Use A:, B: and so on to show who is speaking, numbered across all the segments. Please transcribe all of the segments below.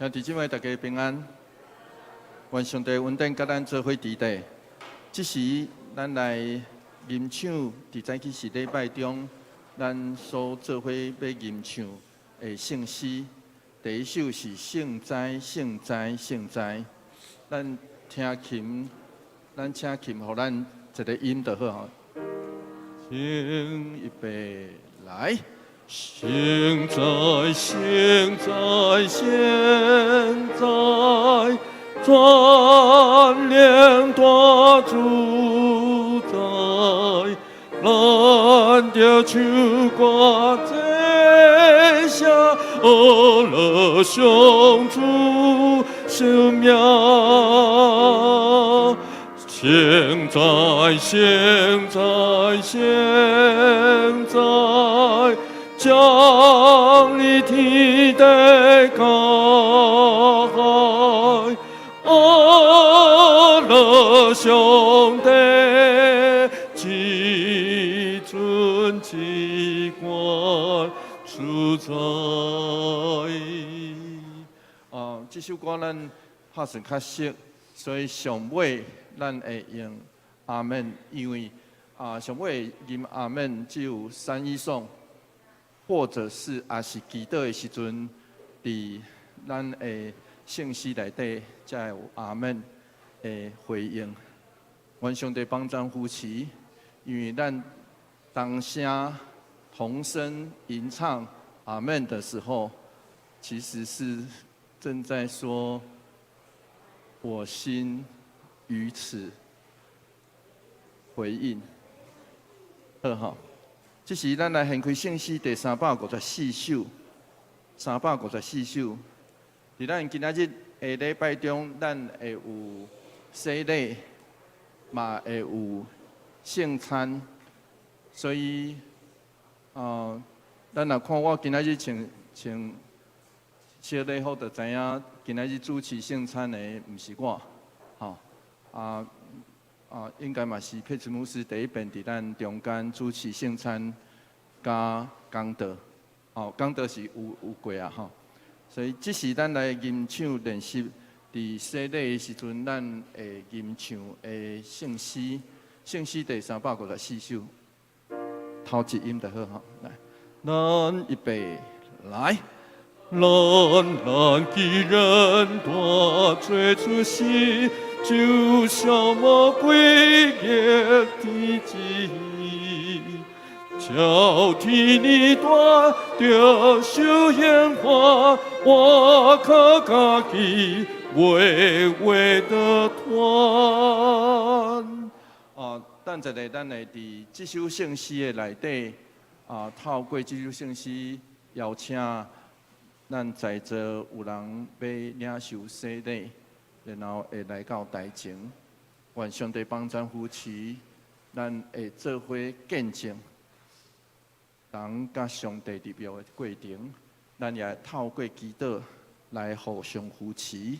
A: 兄弟姊妹，大家平安。願上帝恩典佮咱做伙佇底。這時，咱來吟唱，佇早起時禮拜中，咱所做伙欲吟唱的聖詩。第一首是聖哉，聖哉，聖哉。咱聽琴，咱請琴予咱一个音就好。請預備來。
B: 聖哉，聖哉，聖哉，全能大主宰，咱著唱歌讚謝阿樂上主聖名。聖哉，聖哉，聖哉，降臨天地海，阿樂上帝，至尊至高主宰。
A: 啊，這首歌咱拍算較熟，所以上尾咱會用阿們，因為啊上尾吟阿們只有三一頌。或者是也是祈禱的時陣，佇咱的聖詩內底，才會有阿們的回應。願上帝幫贊扶持，因為咱當聲同聲吟唱阿們的時候，其實是正在說我心於此回應。好好。這時，咱來掀開聖詩第354首，三百五十四首。佇咱今仔日的禮拜中，咱會有洗禮，嘛會有聖餐，所以，咱若看我今仔日穿穿小禮服，就知影今仔日主持聖餐的毋是我，吼，啊。啊，應該嘛是佩慈牧師第一遍佇咱中間主持聖餐佮講道，哦，講道是有有過啊吼，所以這是咱來吟唱練習，佇洗禮的時陣，咱會吟唱的聖詩，聖詩第三百五十四首，頭一音就好吼，來，咱預備來。
B: 咱咱既然大罪出世，就消磨鬼逆天志，朝天你带著受刑罚，我靠家己袂话得脱。
A: 哦，等一下，咱會佇這首聖詩的內底，啊，透過這首聖詩邀請咱在座有人欲領受洗禮，然後會來到台前，願上帝幫贊扶持，咱會做伙見證人佮上帝立約的過程，咱也透過祈禱來互相扶持。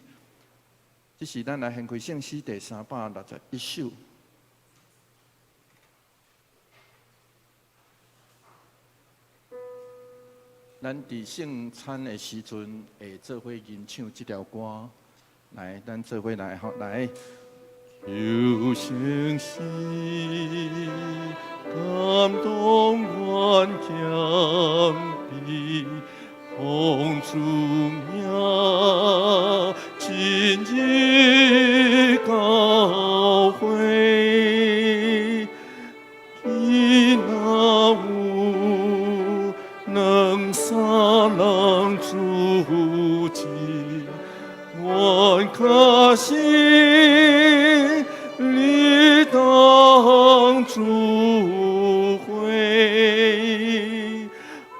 A: 這是咱來掀開聖詩第361首。咱佇聖餐的時陣，會做伙吟唱這條歌。來，咱做伙來，吼，來。
B: 求聖詩感動願謙卑，奉主名進入教會。伊若有兩三人組織，願確信你當主會。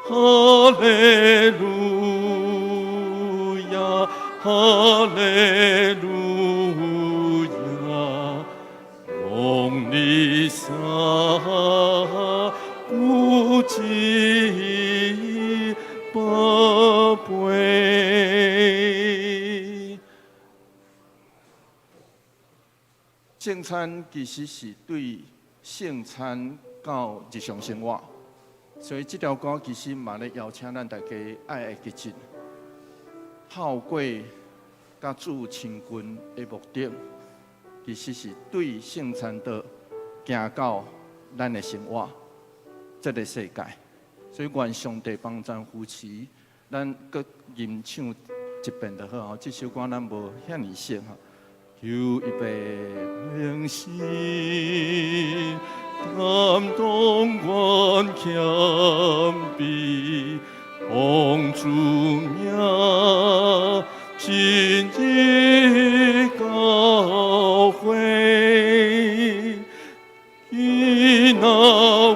B: 哈利路亞，哈利路亞，蒙你撒古今寶貝。
A: 聖餐其實是對聖餐到日常生活，所以這條歌其實嘛咧邀請咱大家愛會記得，透過佮主親近的目的，其實是對聖餐道行到咱的生活這个世界。所以願上帝幫贊扶持，咱閣吟唱一遍就好吼。這首歌咱無遐爾熟吼。求預備靈心，感動願謙卑，奉主名進入教會，伊若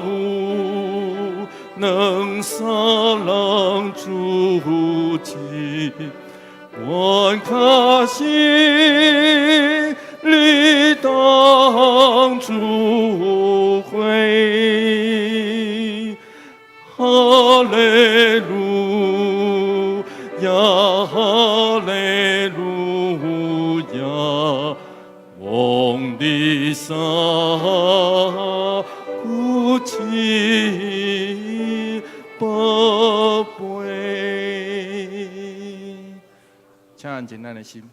A: 有兩三人組織，願確信你當主會。哈利路亞，哈利路亞，王的山古奇寶貝。請安靜咱的心。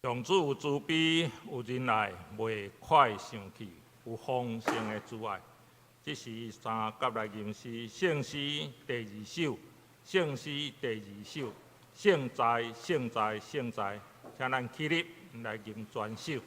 C: 上主有慈悲，有仁愛，袂快生氣，有豐盛的慈愛。這是三甲來吟詩，聖詩第二首，聖詩第二首，聖哉，聖哉，聖哉，請咱起立來吟全首。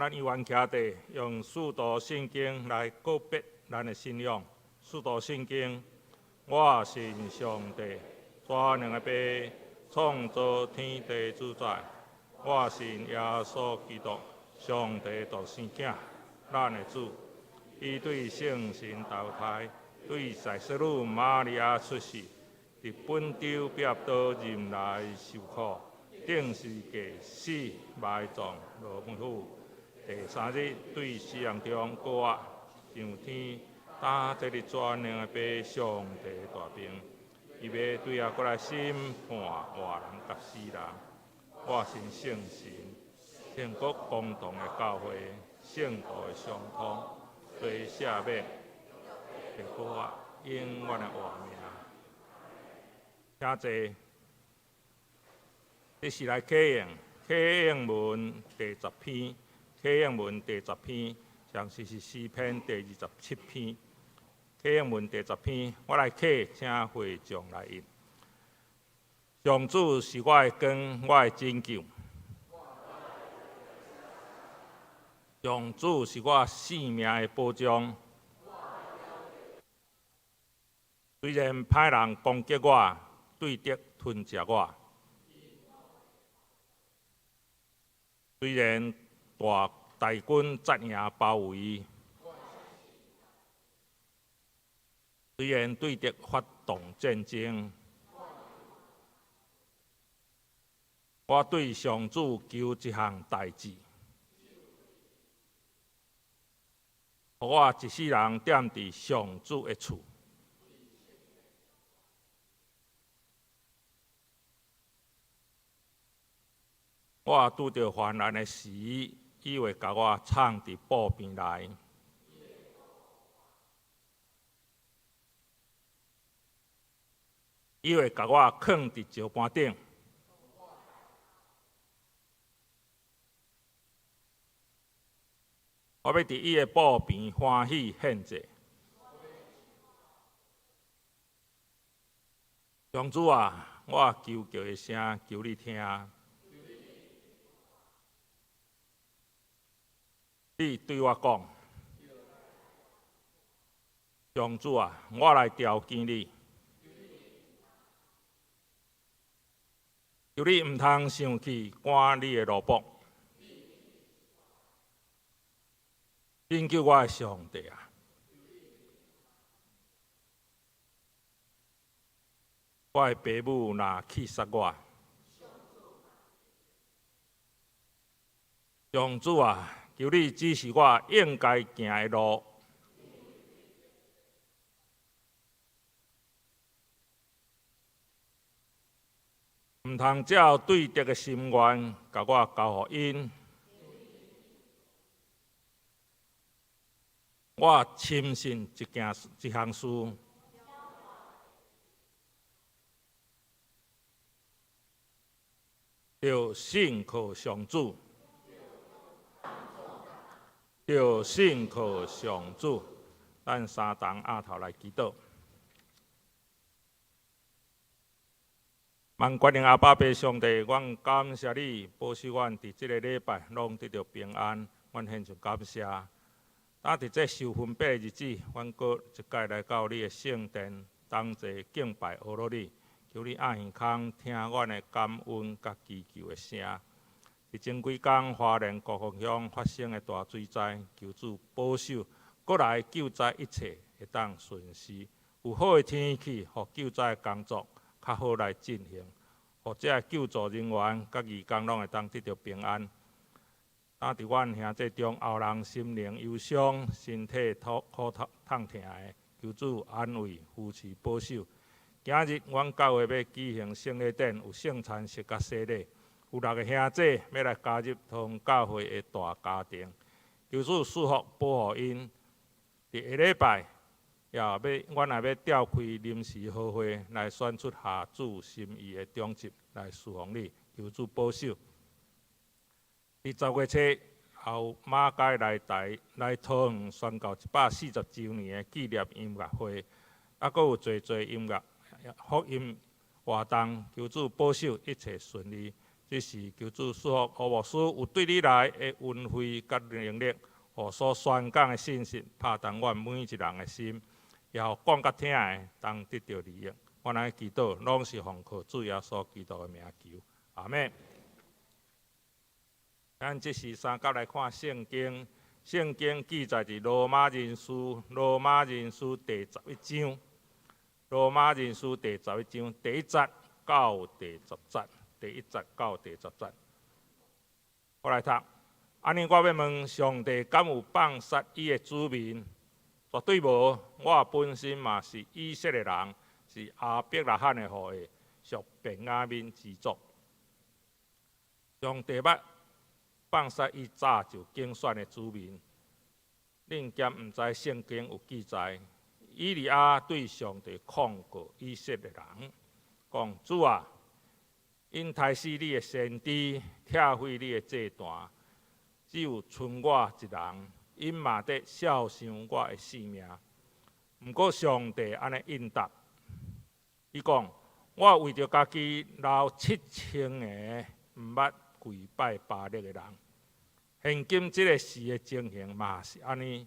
C: 咱依原徛地，用使徒信經來告別咱的信仰。使徒信經，我信上帝，全能的父，創造天地主宰。我信耶穌基督，上帝獨生囝，咱的主。伊對聖神投胎，對洗瑟女瑪利亞出世，佇本丟彼拉多忍耐受苦，釘十字架死埋葬落墳府。第三日對死人中復活，上天，擔坐佇全能的父上帝大爿。伊欲對遐閣來審判活人佮死人。我信聖神，聖國公同的教會，聖徒的相通，罪赦免，復活，永遠的活命。請坐。這是來啟應，啟應文第十篇，啟應文第十篇，詳細是詩篇第27篇。啟應文第十篇，我來啟，請會眾來應。上主是我的光，我的拯救。上主是我性命的保障。雖然歹人攻擊我，對敵吞食我，雖然大大軍紮營包圍，雖然對敵發動戰爭，我對上主求一項代誌，予我一世人踮佇上主的厝。我拄著患難的時，伊會共我藏佇寶瓶內，伊會共我囥佇石盤頂。我欲佇伊的寶邊歡喜獻祭。上主啊，我求告的聲，求你聽。你對我講，上主啊，我來調見你，求你毋通生氣，趕你的奴僕，拯救我的上帝啊！我的爸母若棄殺我，上主啊！求你指示我應該行的路，毋通照對敵的心願，共我交予𪜶。我深信一件一項事，著信靠上主。著信靠上主，咱三同阿頭來祈禱。萬全能阿爸父上帝，阮感謝你保守阮佇這个禮拜攏得著平安，阮獻上感謝。當佇這受分別的日子，阮閣一擺來到你的聖殿，同齊敬拜阿羅你，求你按耳空聽阮的感恩佮祈求的聲。佇前幾工花蓮國峰鄉發生的大水災，求主保守，閣來救災一切會當順時。有好的天氣，予救災工作較好來進行，予這个救助人員佮義工攏會當得著平安。當佇阮兄弟中，有人心靈憂傷、身體苦苦痛痛疼的，求主安慰、扶持、保守。今日阮教會欲舉行聖禮典，有聖餐式佮洗禮。有六个兄弟欲來加入桃園教會的大家庭，求主賜福保護𪜶。佇下禮拜也欲，阮也欲召開臨時好會來選出下主心意的長執來侍奉你，求主保守。佇10月7後，馬偕來台來桃園宣告140週年的紀念音樂會，猶閣有濟濟音樂福音活動，求主保守一切順利。這是求主賜福何牧師有對你來的恩惠佮能力，予所宣講的信息拍動阮每一人的心，也予講佮聽的當得著利益。阮來祈禱，攏是奉靠主耶穌基督的名求，阿們。咱這時三甲來看聖經，聖經記載佇羅馬人書，羅馬人書第十一章，羅馬人書第十一章第一節到第十節，第一節到第十節。我來讀。按呢，我欲問上帝，敢有放殺伊的子民？絕對無。我本身嘛是以色列人，是亞伯拉罕的後裔，屬便雅憫支族。上帝捌放殺伊早就揀選的子民。恁敢毋知聖經有記載，以利亞對上帝控告以色列人，講：主啊，𪜶刣死你的先知，拆毀你的祭壇，只有賰我一人，𪜶嘛佇肖想我的性命。毋過上帝按呢應答，伊講：我為著家己留7000個毋捌跪拜巴力的人。現今這个時的情形嘛是按呢，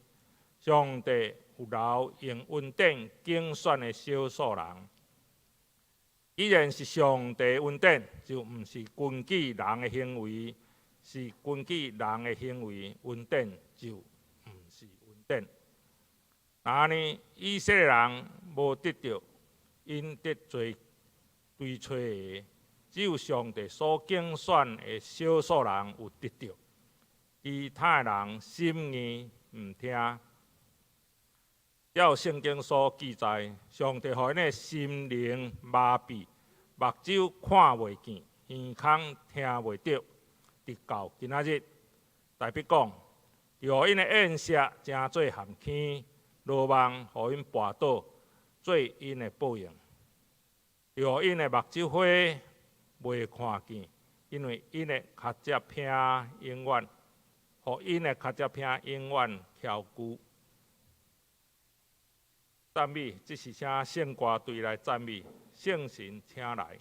C: 上帝有留用恩典揀選的少數人。既然是上帝恩典，就毋是根據人的行為，是根據人的行為，恩典就毋是恩典。若按呢，以色列人無得著𪜶得做追揣的，只有上帝所揀選的少數人有得著，其他的人心硬毋聽。照聖經所記載，上帝予𪜶的心靈麻痹，目睭看袂見，耳孔聽袂著，直到今仔日。代表講，予𪜶的宴席成做陷坑，羅網予𪜶跋倒，做𪜶的報應。予𪜶的目睭花袂看見，因為𪜶的跤跡坪永遠，予𪜶的跤跡坪永遠蹺舊。讚美，這是請聖歌隊來讚美，聖神請來。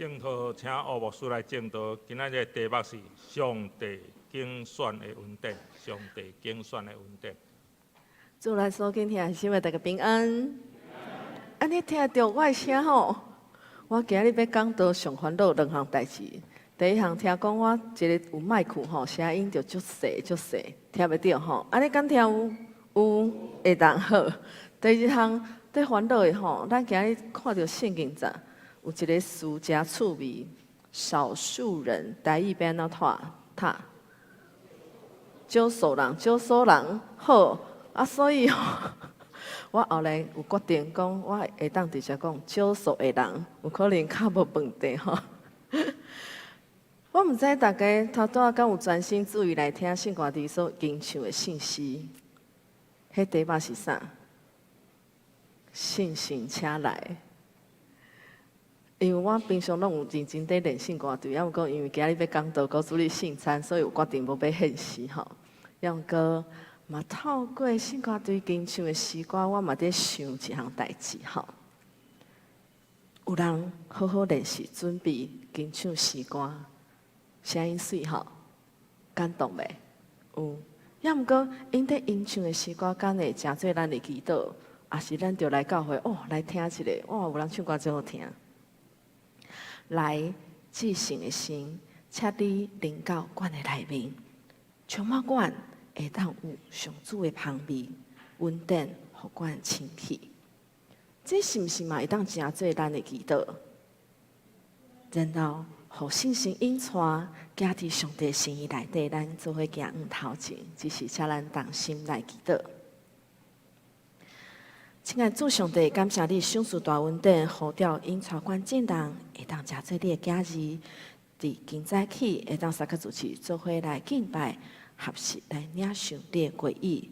C: 敬禱，請奧牧師來證道。今仔日題目是上帝揀選的恩典，上帝揀選的恩典。
D: 主內所敬兄姊妹大家平安。啊，你聽著我的聲吼？我今日欲講道上煩惱兩項代誌。第一項聽講我一个有麥克吼，聲音就足細足細，聽袂著吼。啊，你敢聽有？有會當好。第二項最煩惱的吼，咱今日看著聖經節，有一个詞誠趣味，少數人台語欲按怎讀？讀少數人，少數人好啊，所以吼，我後來有決定講，我會當直接講少數的人，有可能較無問題吼。我毋知大家頭拄仔敢有專心注意來聽聖歌隊所吟唱的聖詩，彼題目是啥？聖神請來。因為我平常攏有認真佇練聖歌隊，抑毋過因為今日欲講道，閣主日聖餐，所以有決定無欲獻詩吼。抑毋過嘛透過聖歌隊吟唱的詩歌，我嘛佇想一項代誌吼。有人好好練習準備吟唱詩歌，聲音媠吼，感動袂？有。抑毋過𪜶佇吟唱的詩歌，敢會誠做咱的祈禱，抑是咱著來教會哦，來聽一下，哇，有人唱歌真好聽。來，至聖的神，請你臨到阮的內面，充滿阮會當有上主的芳味，恩典予阮清氣。這是毋是嘛會當成做咱的祈禱？然後，予聖神引帶，行佇上帝心意內底，咱做伙行向頭前，只是請咱同心來祈禱。親愛主上帝，感謝你賞賜大恩典，呼召引帶阮眾人會當成做你的囝兒，佇今早起會當三個主持做伙來敬拜、學習來領受你的話語，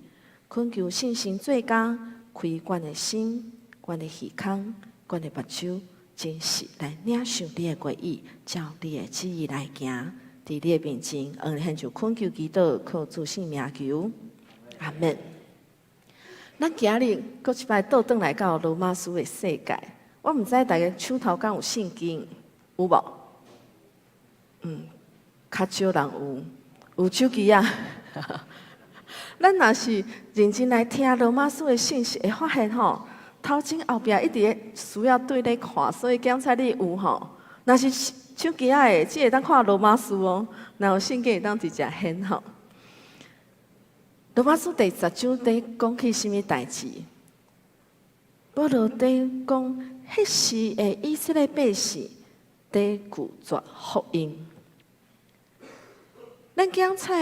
D: 懇求聖神做工，開阮的心、阮的耳孔、阮的目睭，真實來領受你的話語，照你的旨意來行。佇你的面前，向你獻上懇求祈禱，靠主聖名求，阿門。咱今日閣一擺倒轉來到羅馬書的世界，我毋知大家手頭敢有聖經，有無？較少人有，有手機啊。咱若是認真來聽羅馬書的信息，會發現吼，頭前後壁一直需要對咧看，所以檢查你有吼。若是手機仔的，只會當看羅馬書哦，若有聖經會當直接顯吼。羅馬書第十章佇講起啥物代誌？保羅佇講，彼時的以色列百姓佇拒絕福音。咱檢查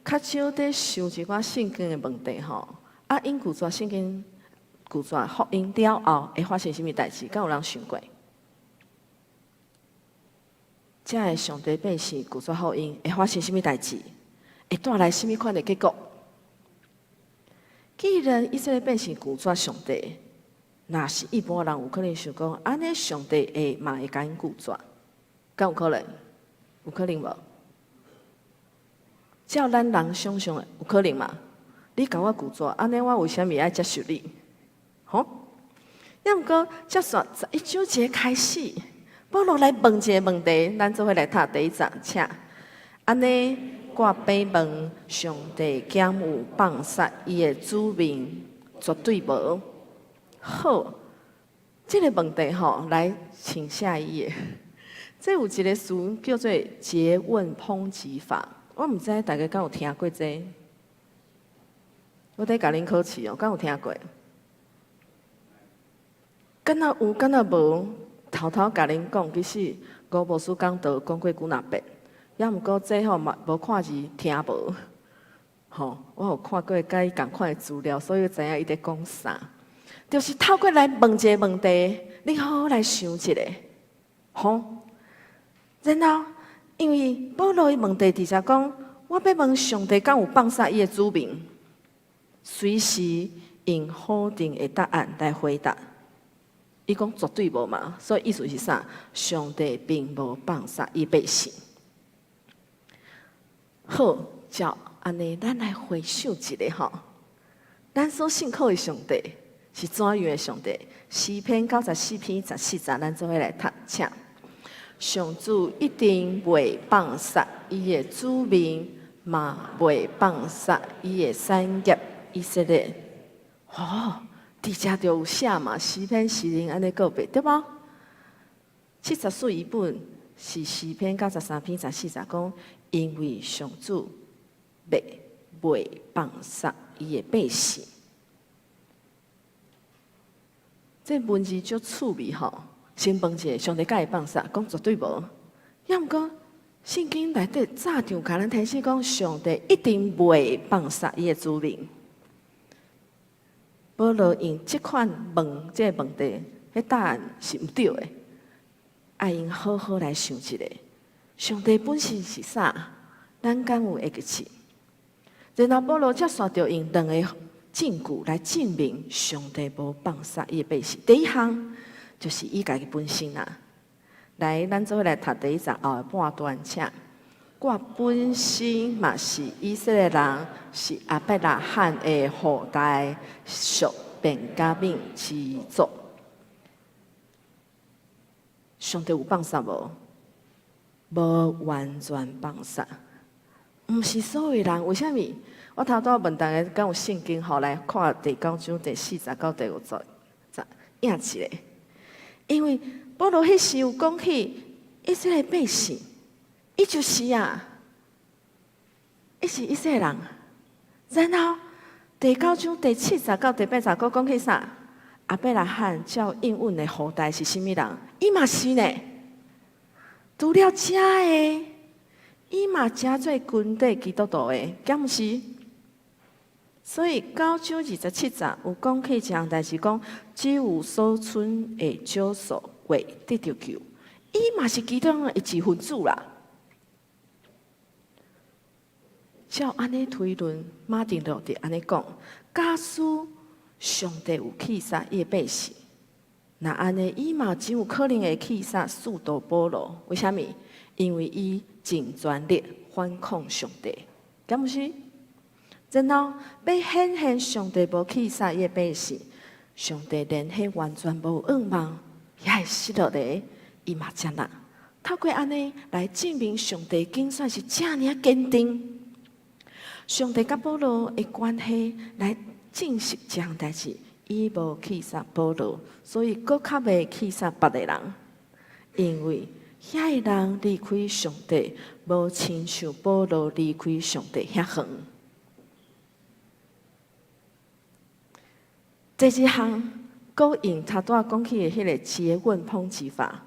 D: 較少佇想一寡聖經的問題吼，啊，𪜶拒絕聖經、拒絕福音了後，會發生啥物代誌？敢有人想過？遮的上帝百姓拒絕福音，會發生啥物代誌？會帶來啥物款的結果？既然以色列百姓拒絕上帝，若是一般人有可能想講，按呢上帝會嘛會共𪜶拒絕，敢有可能？有可能無？照咱人想象的，有可能嗎？你共我拒絕，按呢我為啥物愛接受你？吼？抑毋過，接續11章一開始，保羅來問一个問題，咱做伙來讀第一節，請。按呢，我欲問上帝敢有放殺伊的子民，絕對無。好，這个問題吼，來請寫伊的。這有一个詞叫做詰問抨擊法，我毋知大家敢有聽過這個？我佇共恁考試哦，敢有聽過？敢若有，敢若無？偷偷共恁講，其實吳牧師講道講過幾若遍，抑毋過這吼嘛無看字聽無。吼，我有看過佮伊仝款的資料，所以知影伊佇講啥。就是透過來問一个問題，你好好來想一下，吼。然後，因為保羅的問題直接講，我欲問上帝敢有放殺伊的子民，隨時用否定的答案來回答。伊講絕對無嘛，所以意思是啥？上帝並無放殺伊百姓。好，照按呢，咱來回想一下吼，咱所信靠的上帝是怎樣的上帝？詩篇94篇14節，咱做伙來讀，請。上主一定袂放殺伊的子民，嘛袂放殺伊的產業以色列。哦，佇遮就有寫嘛，詩篇詩人按呢告白，對無？74譯本是詩篇93篇14節講，因為上主袂放殺伊的百姓。這文字足趣味吼。先問一下，上帝敢會放殺？講絕對無。抑毋過聖經內底早就共咱提醒講，上帝一定袂放殺伊的子民。保羅用這款問這個問題，彼答案是毋對的。愛用好好來想一下，上帝本身是啥？咱敢有會記起？然後保羅才煞著用兩個證據來證明上帝無放殺伊的百姓。第一項就是伊家己本身啊。來，咱做伙來讀第一節後半段，請。我本身嘛是以色列人，是亞伯拉罕的後代，屬便雅憫支族。上帝有放殺無？無完全放殺，毋是所有人。為啥物？我頭拄問大家，敢有聖經吼來看第九章第四節到第五節，影一下。因為保羅彼時有講起以色列百姓，伊就是啊，伊是以色列人。然後第九章第七節到第八節，閣講起啥？亞伯拉罕照應允的後代是啥物人？伊嘛是呢。除了遮的，伊嘛誠做軍隊基督徒的，敢毋是？所以九章27節有講起一項代誌，講只有所存的少數會得著救，伊嘛是其中的一份子啦。照按呢推論，馬丁路德按呢講，假使上帝有棄殺伊的百姓，若按呢，伊嘛真有可能會棄殺使徒保羅。為啥物？因為伊盡全力反抗上帝，敢毋是？然後欲顯現上帝無棄殺伊的百姓，上帝連彼完全無願望，也會失落的，伊嘛接納。透過按呢來證明上帝揀選是遮爾堅定。上帝佮保羅的關係來證實這項代誌，伊無棄殺保羅，所以閣較袂棄殺別个人，因為遐个人離開上帝，無親像保羅離開上帝遐遠。第二項，閣用頭拄仔講起的彼個接吻抨擊法，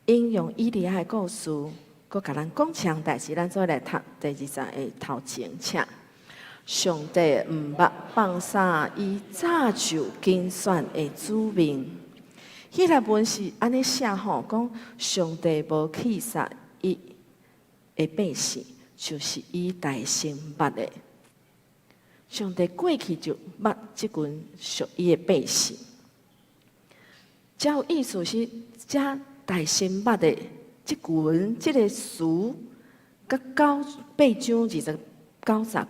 D: 應用以利亞的故事，閣共咱講一項代誌，咱做伙來讀第二節的頭前，請。上帝毋捌放殺伊早就揀選的子民。彼個文是按呢寫吼，講上帝無棄殺伊的百姓，就是伊大先捌的。上帝過去就捌這群屬伊的百姓，這有意思是，這大先捌的這群這個詞，佮九八章29節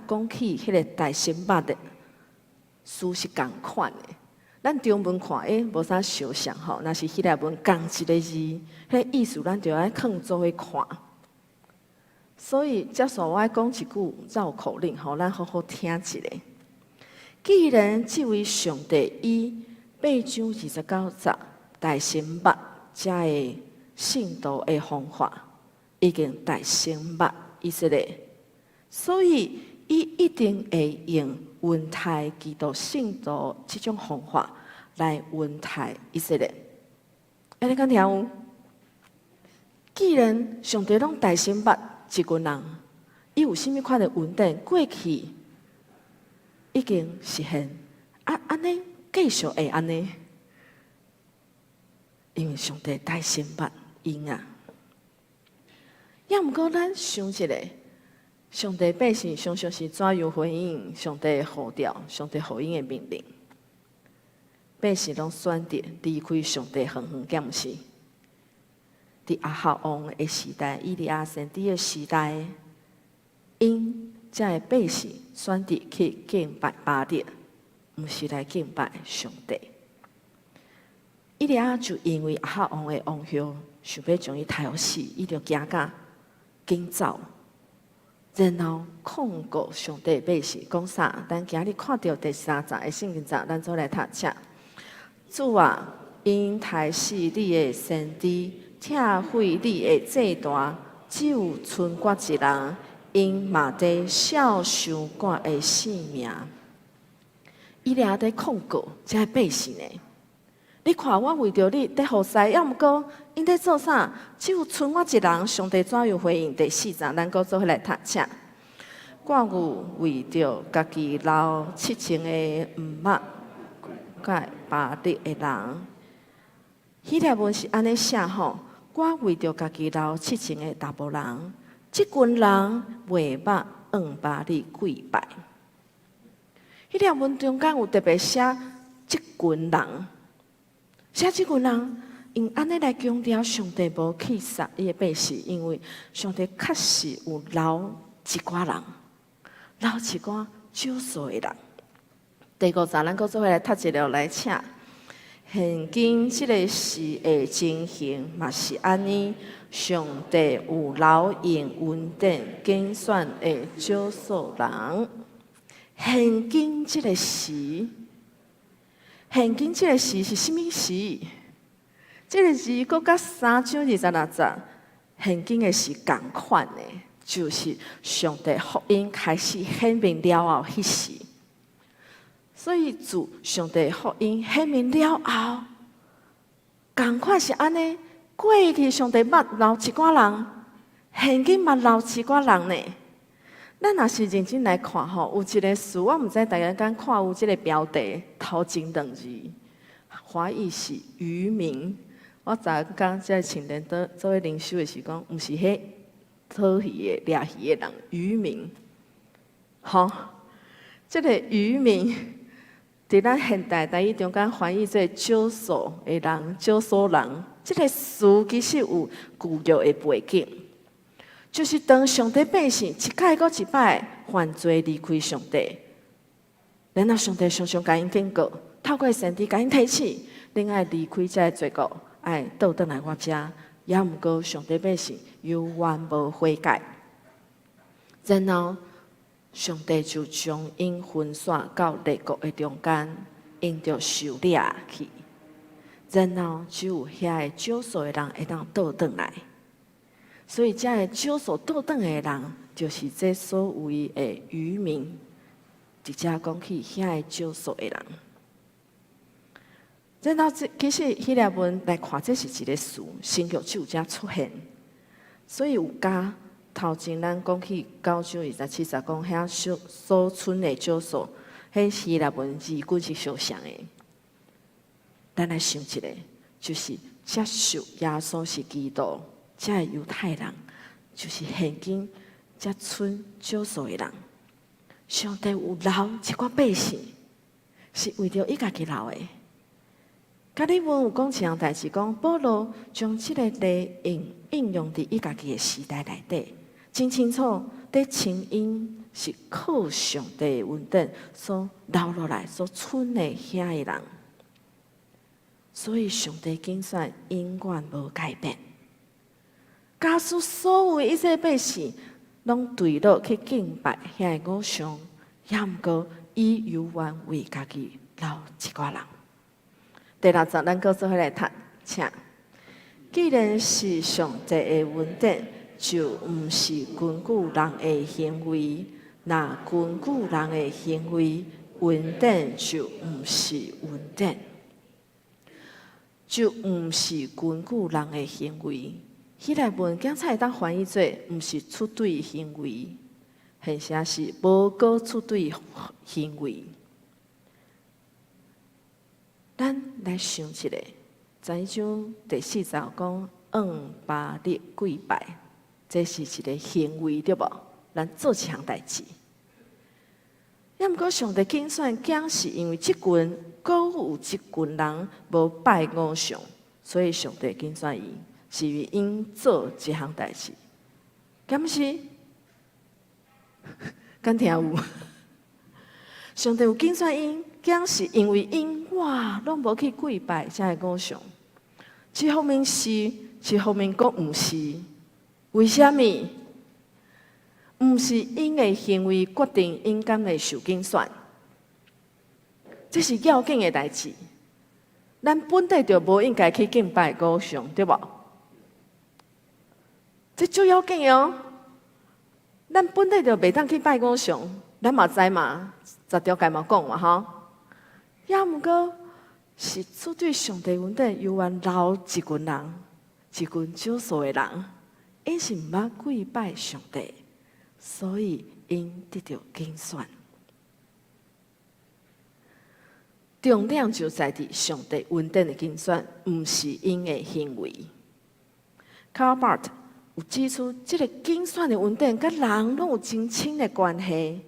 D: 講起彼個大先捌的詞是仝款的。咱中文看欸無啥相像吼，若是希臘文仝一个字，彼個意思咱就愛囥做伙看。所以，這煞我愛講一句繞口令，予咱好好聽一下。既然這位上帝以八章二十九節大先捌遮个信徒的方法，已經大先捌以色列，所以伊一定會用恩待基督信徒這種方法來恩待以色列。按呢敢聽有？既然上帝攏大先捌一群人，伊有啥物款的恩典過去已經實現，啊，按呢繼續會按呢，因為上帝大先捌𪜶啊。抑毋過咱想一下，上帝百姓常常是怎樣回應上帝的呼召、上帝予𪜶的命令？百姓攏選擇離開上帝遠遠，敢毋是？佇亞哈王的時代，以利亞先知的時代，𪜶遮的百姓選擇去敬拜巴力，毋是來敬拜上帝。以利亞就因為亞哈王的王后想欲將伊刣予死，伊就驚甲緊走，然後控告上帝百姓，講啥？咱今日看著第三節的聖經節，咱做來讀冊。主啊，𪜶刣死你的先知，拆毀你的祭壇，只有賰我一人，𪜶嘛佇數想我的性命。以利亞佇控告這个百姓呢？你看我為著你佇服侍，抑毋過𪜶佇做啥？只有賰我一人，上帝怎樣回應？第四節，咱閣做伙來讀冊。我有為著家己留7000个毋捌拜巴力的人。希臘文是按呢寫吼，我為著家己留七千个查埔人，這群人袂捌向巴力跪拜。彼條文中間有特別寫這群人，寫這群人，用按呢來強調上帝無去殺伊的百姓，因為上帝確實有留一寡人，留一寡少數的人。第五節，咱閣做伙來讀一落來，請。現今這个時的情形嘛是按呢，上帝有留用恩典揀選的少數人。現今這个時，現今這个時是啥物時？這个字閣佮三章二十六節，現今的時仝款的，就是上帝福音開始顯明了後，彼時。所以自上帝福音顯明了後，仝款是按呢。過去上帝捌留一寡人，現今嘛留一寡人呢。咱若是認真來看吼，有一个詞，我毋知大家敢看有這个標題，頭前兩字，華語是餘民。我昨昏這个青年做做伙靈修的時講，毋是彼討魚的、掠魚的人，漁民。吼，這个漁民。佇咱現代台語中間翻譯做少數的人、少數人，這个詞其實有舊約的背景，就是當上帝百姓一擺閣一擺犯罪離開上帝，然後上帝常常共𪜶警告，透過先知共𪜶提醒，恁愛離開這个罪惡，愛倒轉來我遮。抑毋過上帝百姓猶原無悔改，然後上帝就將𪜶分散到列國的中間，𪜶就受掠去。然後只有遐个少數的人會當倒轉來。所以，這个少數倒轉的人，就是這所謂的餘民。直接講起遐個少數的人。然後，這其實希臘文來看，這是一个詞，新約只有遮出現，所以有佮頭前咱講起九章二十七節講遐所所賰的少數，彼希臘文字句是相像的。咱來想一下，就是接受耶穌是基督，這个猶太人，就是現今這賰少數的人。上帝有留一寡百姓，是為著伊家己留的。加爾文有講一項代誌，講保羅將這个例應應用佇伊家己的時代內底，真清楚，佇清因是靠上帝的恩典所留落來、所賰的遐个人，所以上帝揀選永遠無改變。假使所有一切百姓攏墜落去敬拜遐个偶像，抑毋過伊猶原為家己留一寡人。第六節，咱閣做伙來讀，請。既然是上帝的恩典，就毋是根據人的行為。若根據人的行為，恩典就毋是恩典，就毋是根據人的行為。彼個文剛才會當翻譯做，毋是出對行為，或者是無閣出對行為。咱來想一下，十一章第四節講向巴力跪拜，這是一个行為對無？咱做一項代誌。抑毋過上帝揀選，敢是因為這群閣有一群人無拜偶像，所以上帝揀選伊，是為𪜶做這項代誌。敢是？敢聽有？上帝有揀選𪜶，敢是因為𪜶 哇，攏無去跪拜這个偶像。一方面是，一方面閣毋是。為啥物？毋是𪜶的行為決定𪜶敢會受揀選，這是要緊的代誌。咱本底就無應該去敬拜偶像，對無？這足要緊的哦。咱本底就袂當去拜偶像，咱嘛知嘛，十條誡嘛講嘛吼。抑毋過是出對上帝恩典，猶原留一群人，一群少數的人，𪜶是毋捌跪拜上帝，所以𪜶得著揀選。重點就在佇上帝恩典的揀選，毋是𪜶的行為。Karl Barth 有指出，這个揀選的恩典，佮人攏有真親的關係。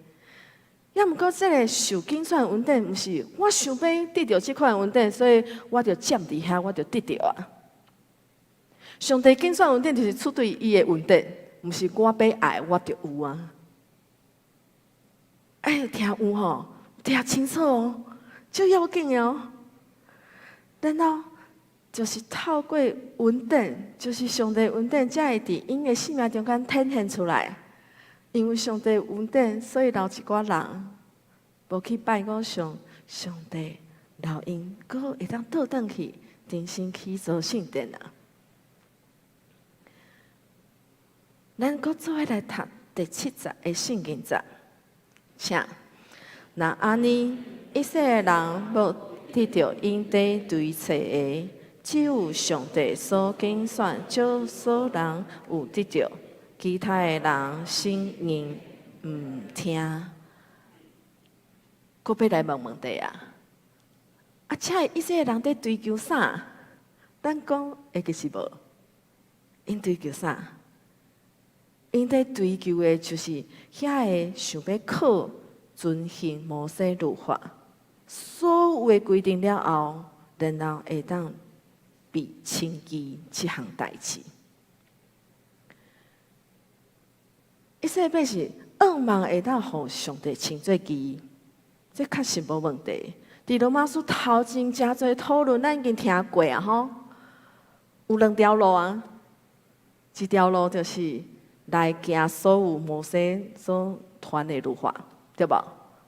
D: 抑毋過，這个受揀選的恩典，毋是我想欲得著這款恩典，所以我就站佇遐，我就得著啊。上帝揀選恩典就是出對伊的恩典，毋是我欲愛我就有啊。哎，聽有吼，聽清楚哦，足要緊的哦。然後就是透過恩典，就是上帝恩典，才會佇𪜶的生命中間展現出來。因為上帝恩典，所以留一寡人無去拜偶像，上帝留𪜶閣會當倒轉去，重新起造聖殿啊！咱閣做伙來讀第七節的聖經節，請。若按呢，以色列人無得著𪜶佇追揣的，只有上帝所揀選少數人有得著。其他的人心硬毋聽，閣欲來問問題啊！啊，這个以色列人佇追求啥？咱講會記是無？𪜶追求啥？𪜶佇追求的就是遐个想欲靠遵行摩西律法所有的規定了後，然後會當被稱義這項代誌。以色列百姓向望會當予上帝稱做義，這確實無問題。佇羅馬書頭前誠濟討論，咱已經聽過啊吼。有兩條路啊，一條路就是來行所有摩西所傳的律法，對無？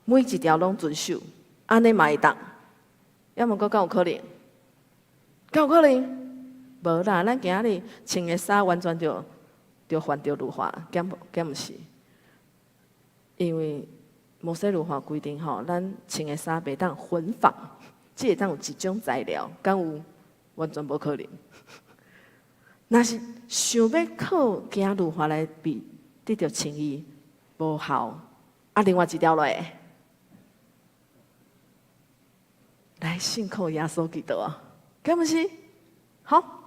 D: 每一條攏遵守，按呢嘛會當。抑毋過敢有可能？敢有可能？無啦，咱今仔日穿的衫完全就犯著律法，敢敢毋是？因為摩西律法規定吼，咱穿的衫袂當混紡，只會當有一種材料，敢有？完全無可能。若是想欲靠行律法來被得著稱義，無效。啊，另外一條路，來信靠耶穌基督啊，敢毋是？好。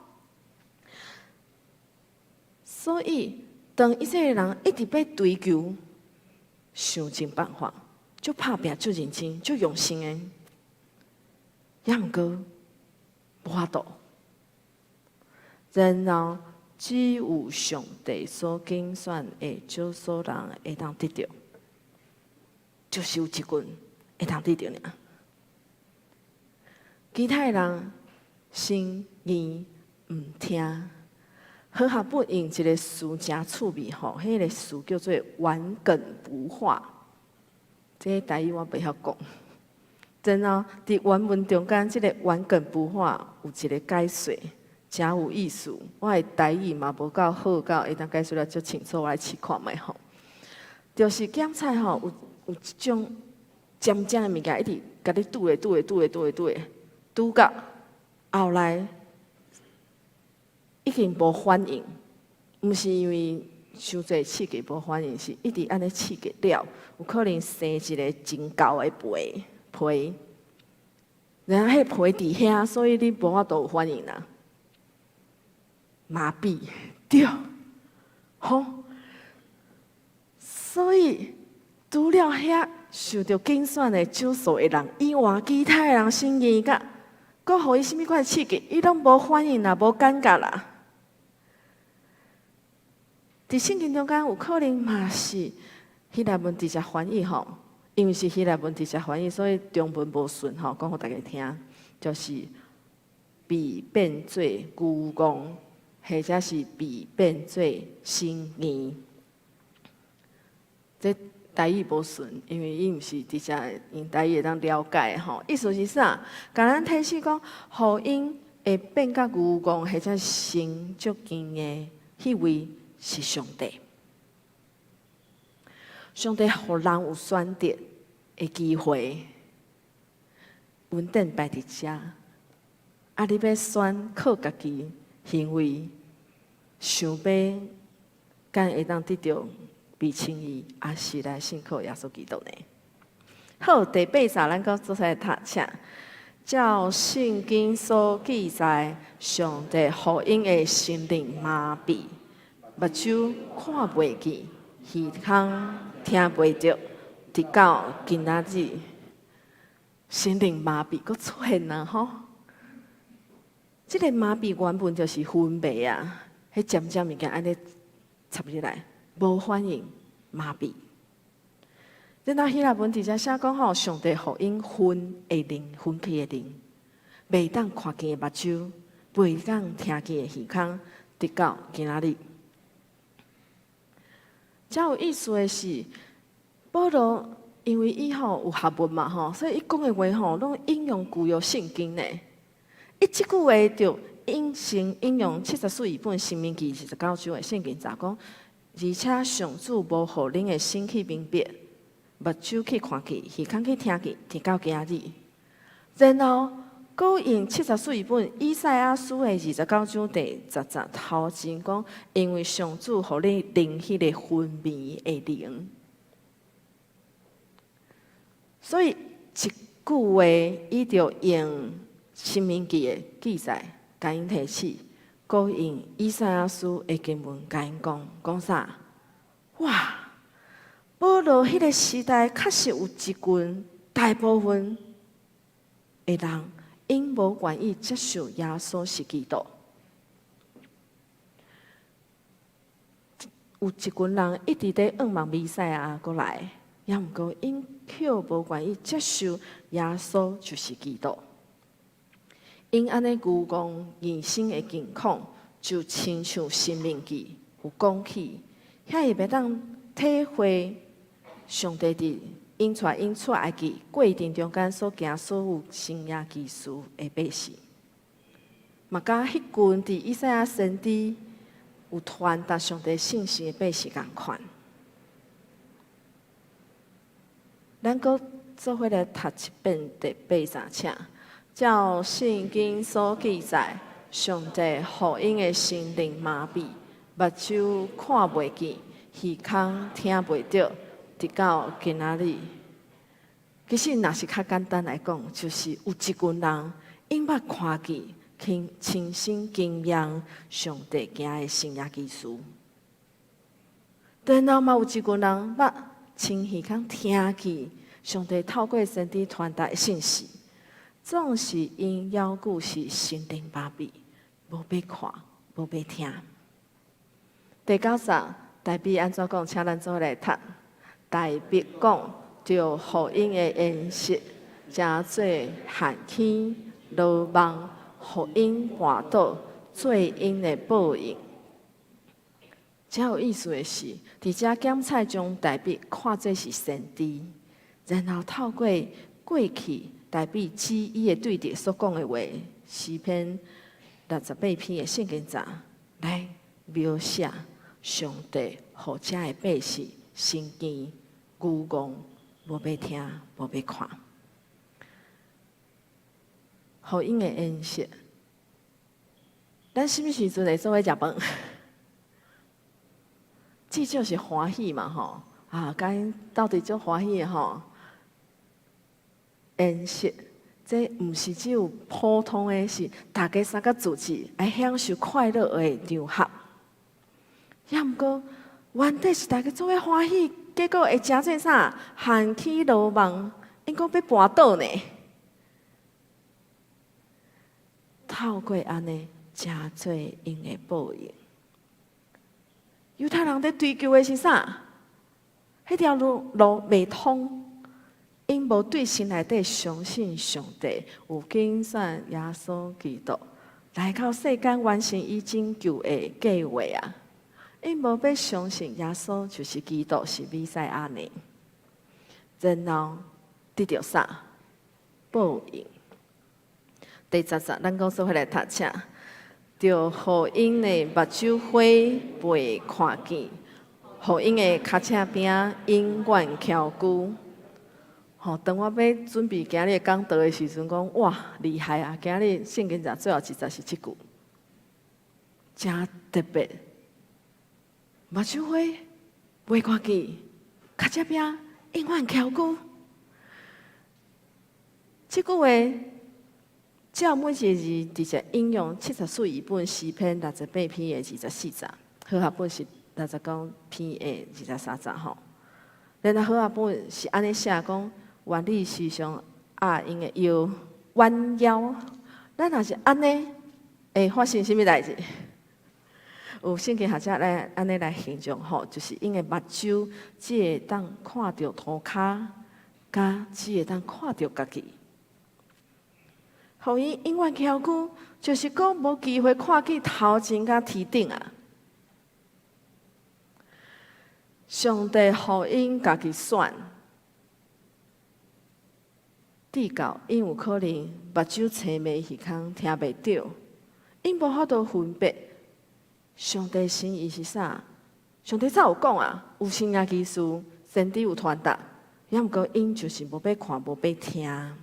D: 所以，當以色列人一直欲追求，想盡辦法，足拍拚、足認真、足用心的，抑毋過無法度。然後，只有上帝所揀選的少數人會當得著，就是有一群會當得著爾。其他的人心硬毋聽。和合本用一个詞誠趣味吼，彼个詞叫做頑梗不化。這个台語我袂曉講。然後佇原文中間，這个頑梗不化有一个解說，誠有意思。我的台語嘛無夠好，到會當解說得足清楚，我來試看覓吼。就是檢菜吼，有一種尖尖的物件，一直共你拄咧拄咧拄咧拄咧拄咧，拄到後來。已經無反應，毋是因為傷濟刺激無反應，是一直按呢刺激了，有可能生一个真厚的皮皮，然後彼皮佇遐，所以你無法度有反應啦。麻痹，對，吼，所以除了遐受著揀選的少數的人以外，其他的人心硬甲，閣予伊啥物款的刺激，伊攏無反應啦，無感覺啦。佇聖經中間有可能嘛是希臘文直接翻譯吼，因為是希臘文直接翻譯，所以中文無順吼，講予大家聽。就是被變做愚戇，或者是被變做心硬。這台語無順，因為伊毋是直接用台語會當了解吼。意思是啥？共咱提醒講，予𪜶會變甲愚戇，或者心足硬的，彼位是上帝。上帝予人有選擇的機會，恩典擺佇遮，啊，你欲選靠家己行為，想欲敢會當得著被稱義，抑是來信靠耶穌基督呢？好，第八節咱閣做伙讀，請照聖經所記載，上帝予𪜶的心靈麻痺，目睭看袂見，耳孔聽袂著，直到今仔日，心靈麻痺閣出現啊！吼，這个麻痹原本就是昏迷啊，彼尖尖物件按呢插入來，無反應，麻痹。然後希臘文佇遮寫講吼，上帝予𪜶昏的靈，昏去的靈，袂當看見的目睭，袂當聽見的耳孔，直到今仔日。遮有意思的是，保羅因為伊吼有學問嘛吼，所以伊講的話吼攏引用舊約聖經呢。伊這句話就引先引用74本申命記29章的聖經節講，而且上主無予恁的心去明白，目睭去看見，耳孔去聽見，直到今日。然後，閣用74本以賽亞書的29章第10節頭前講，因為上主予你靈彼个昏迷的靈，所以一句話，伊就用申命記的記載，共𪜶提醒，閣用以賽亞書的經文共𪜶講，講啥？哇！保羅彼个時代確實有一群大部分的人，𪜶無願意接受耶穌是基督。有一群人一直咧向望彌賽亞閣來，猶毋過𪜶卻無願意接受耶穌就是基督。𪜶按呢愚戇硬心的境況，就親像申命記有講起，遐伊袂當體會上帝佇𪜶帶𪜶出埃及過程中間所行所有神蹟奇事的百姓，嘛佮彼群佇以賽亞先知有傳達上帝信息的百姓仝款。咱閣做伙來讀一遍第八節，請照聖經所記載，上帝予𪜶的心靈麻痹，目睭看袂見，耳孔聽袂著，直到今仔日。其實，若是較簡單來講，就是有一群人，𪜶捌看見、親親身經驗上帝行的神蹟奇事，然後嘛有一群人捌親耳孔聽見上帝透過先知傳達的信息，總是𪜶猶舊是心靈麻痹，無欲看，無欲聽。第九節，大衛按怎講？請咱做伙來讀。大衛講，著予𪜶的筵席，成做陷坑、羅網，予𪜶跋倒，做𪜶的報應。遮有意思的是，佇遮檢采將大衛看做是先知，然後透過過去大衛指伊的對敵所講的話，詩篇68篇的聖經節來描寫上帝予遮的百姓心堅愚戇，無欲聽，無欲看，予𪜶的筵席。咱啥物時陣會做伙食飯？至少是歡喜嘛，吼！啊，共𪜶鬥陣足歡喜的吼。宴席，這毋是只有普通的，是大家三個組織來享受快樂的場合。猶毋過，原底是大家做伙歡喜，結果會成做啥？陷坑羅網，𪜶閣欲跋倒呢？透過按呢，成做𪜶的報應。猶太人佇追求的是啥？彼條路路袂通， 𪜶無對心內底相信上帝有揀選耶穌基督來到世間完成伊拯救的計劃啊！𪜶無欲相信耶穌就是基督，是彌賽亞呢。然後得著啥？報應。第十節，咱講做伙來讀請，著予𪜶的目睭花袂看見，予𪜶的跤車餅永遠蹺龜。吼，當我欲準備今日講道的時陣，講哇厲害啊！今日聖經節最後一節是這句，誠特別。目睭花袂看見，跤車餅永遠蹺龜。這句話，照每一個字直接引用74譯本詩篇68篇的24節，和合本是69篇的23節吼。然後和合本是按呢寫講，願你時常壓𪜶的腰彎腰。咱若是按呢，會發生啥物代誌？有聖經學者來按呢來形容吼，就是𪜶的目睭只會當看著塗跤，佮只會當看著家己。予𪜶永遠蹺龜，就是講無機會看見頭前佮天頂啊！上帝予𪜶家己選，至到𪜶有可能目睭青盲耳空聽袂著，𪜶無法度分別上帝心意是啥。上帝早有講啊，有神蹟奇事，先知有傳達，抑毋過𪜶就是無欲看，無欲聽。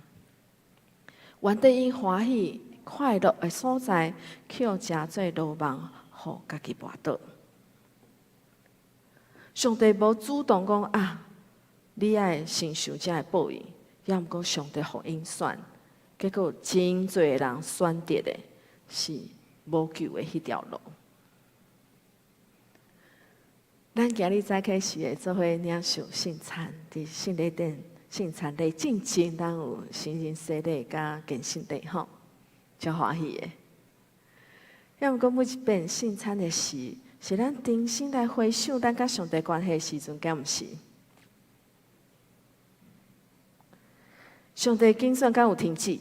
D: 原底𪜶歡喜快樂的所在，去予成做羅網，予家己跋倒。上帝無主動講啊，你愛承受這个報應，抑毋過上帝予𪜶選，結果真濟人選擇的是無救的彼條路。咱今日早起時會做伙領受聖餐，佇聖禮殿。聖餐禮進前，咱有成人洗禮佮堅信禮吼，足歡喜的。抑毋過每一遍聖餐的時，是咱重新來回想咱佮上帝關係的時陣，敢毋是？上帝揀選敢有停止？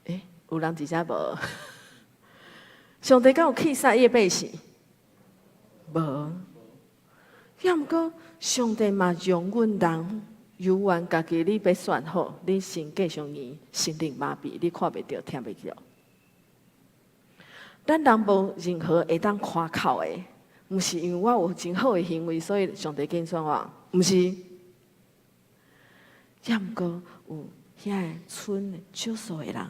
D: 欸，有人佇遮無？上帝敢有棄殺伊的百姓？無。抑毋過，上帝嘛容忍人猶原家己，你欲選好，你先繼續伊心靈麻痹，你看袂著，聽袂著。咱人無任何會當誇口的，毋是因為我有真好的行為，所以上帝揀選我，毋是。抑毋過有遐个剩少數的人，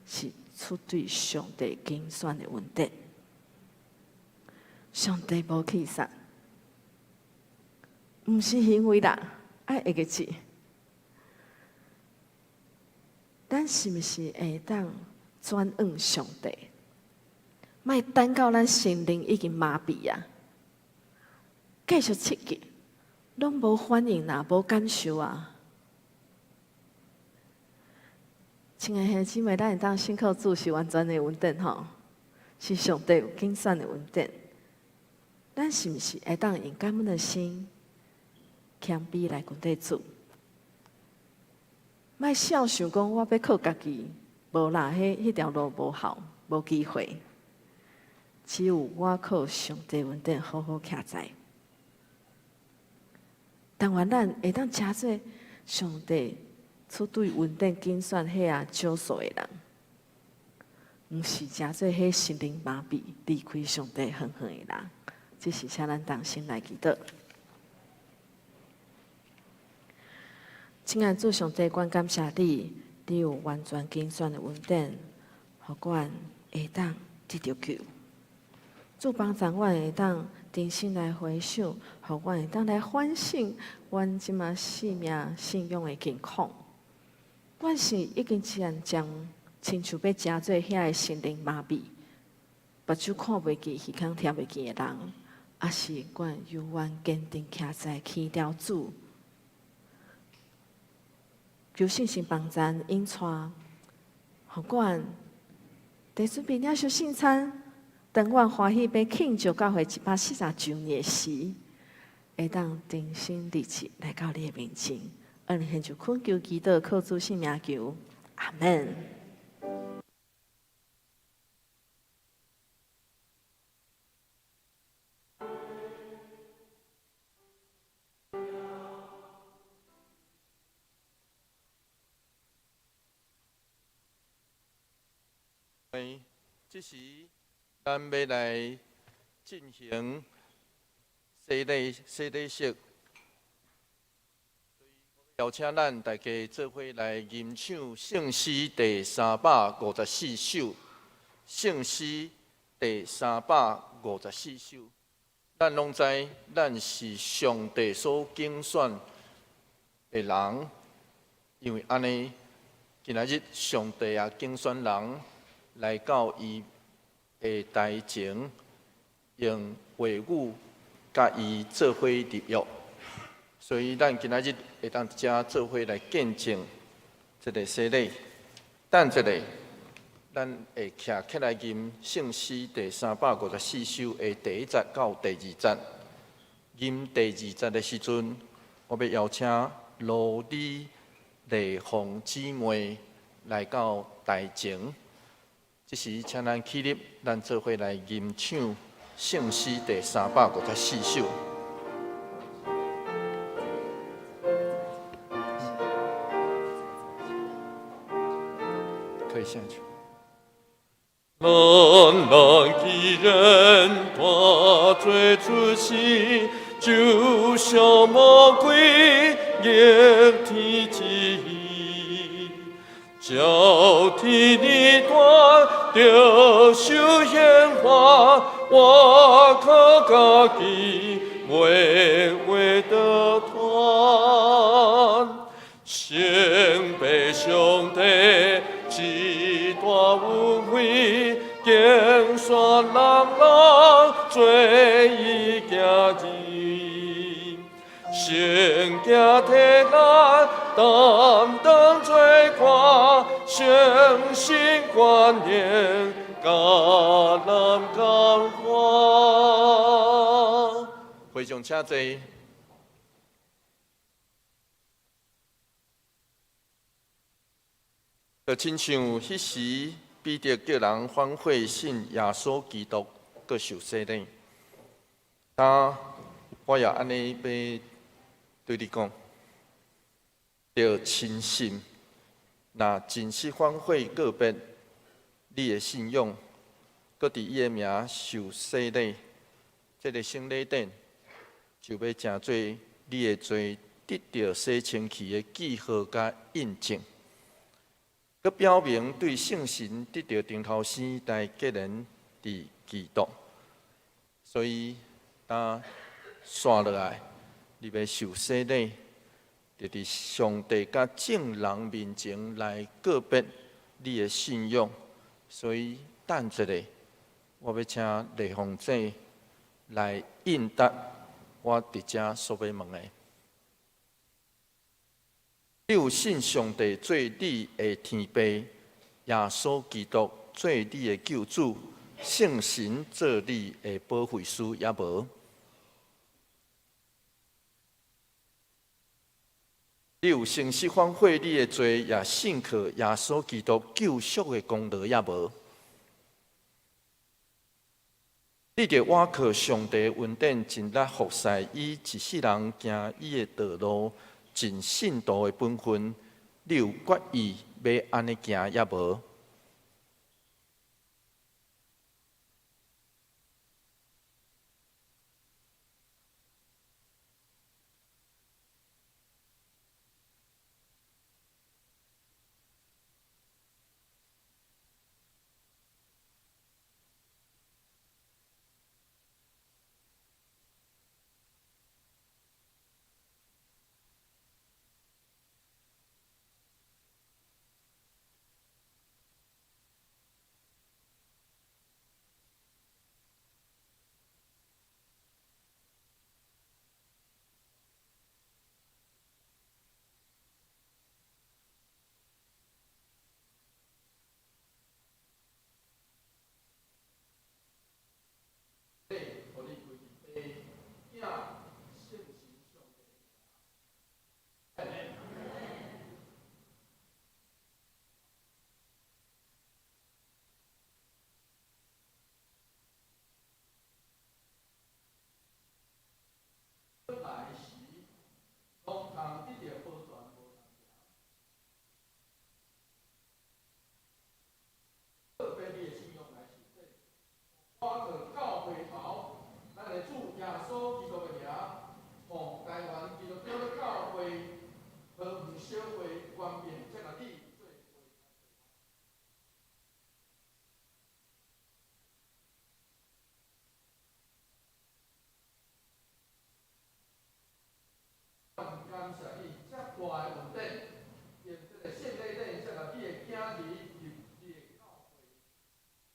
D: 是出對上帝揀選的恩典。上帝無棄殺。毋是行為啦，愛會記住。咱是毋是會當轉向上帝？莫等到咱心靈已經麻痹啊，繼續刺激，攏無反應啦，無感受啊。親愛兄姊妹，咱會當信靠主是完全的恩典吼，是上帝有揀選的恩典。咱是毋是會當用感恩的心？謙卑來跟隨主，莫痟想講我欲靠家己，無啦，彼彼條路無效，無機會。只有我靠上帝恩典，好好徛在。但願咱會當成做上帝出對恩典揀選彼个少數的人，毋是成做彼心靈麻痹離開上帝遠遠的人。這是請咱同心來祈禱。親愛主上帝，阮感謝你，你有完全揀選的恩典，予阮會當得著救。主幫助阮會當重新來回想，予阮會當來反省阮這馬生命信仰的近況。阮是已經漸漸親像欲成做遐个心靈麻痹、目睭看袂見、耳孔聽袂見的人，抑是阮猶原堅定徛在牽牢主？求聖神幫助引帶，予阮佇準備領受聖餐，當阮歡喜欲慶祝教會140週年時，會當重新立志來到你的面前。按現就懇求祈禱，靠主聖名求，阿門。
A: 這時，咱欲來進行洗禮洗禮式，邀請咱大家做伙來吟唱聖詩第354首。聖詩第三百五十四首，咱攏知，咱是上帝所揀選的人，因為按呢，今仔日上帝也揀選人來到伊的台前，用話語佮伊做伙立約，所以咱今仔日會當佇遮做伙來見證這个洗禮。等一下，咱會徛起來吟聖詩第三百五十四首的第一節到第二節。吟第二節的時陣，我欲邀請羅李麗鳳姊妹來到台前。這時，請咱起立，咱做伙來吟唱聖詩第三百五十四首。可以下去。
B: 咱人既然大罪出世，就像魔鬼逆天旨意，照天地斷，著受顯化，倚靠家己，袂話得脫。先被上帝至大恩惠，揀選人人做伊囝兒，聖行替咱擔當罪過，誠心觀念，佮咱共款。
A: 會眾請坐。就親像彼時彼得叫人反悔信耶穌基督，閣受洗禮。但我也按呢欲對你講，著深信，若真實反悔告別你的信仰，閣佇伊的名受洗禮，這个聖禮典就欲成做你的罪得著洗清去的記號佮印證。閣表明對聖神得著重頭生來結連佇基督，所以當紲落來，你欲受洗禮，就佇上帝佮眾人面前來告別你的信仰。所以等一下，我欲請麗鳳姐來應答我佇遮所欲問的。你有信上帝做你的天父，耶穌基督做你的救主，聖神做你的保惠師，猶無？你有誠實反悔你的罪，也信靠耶穌基督救贖的功勞，猶無？你著倚靠上帝恩典，盡力服侍伊一世人行伊的道路，盡信徒的本分，你有決意欲按呢行，猶無？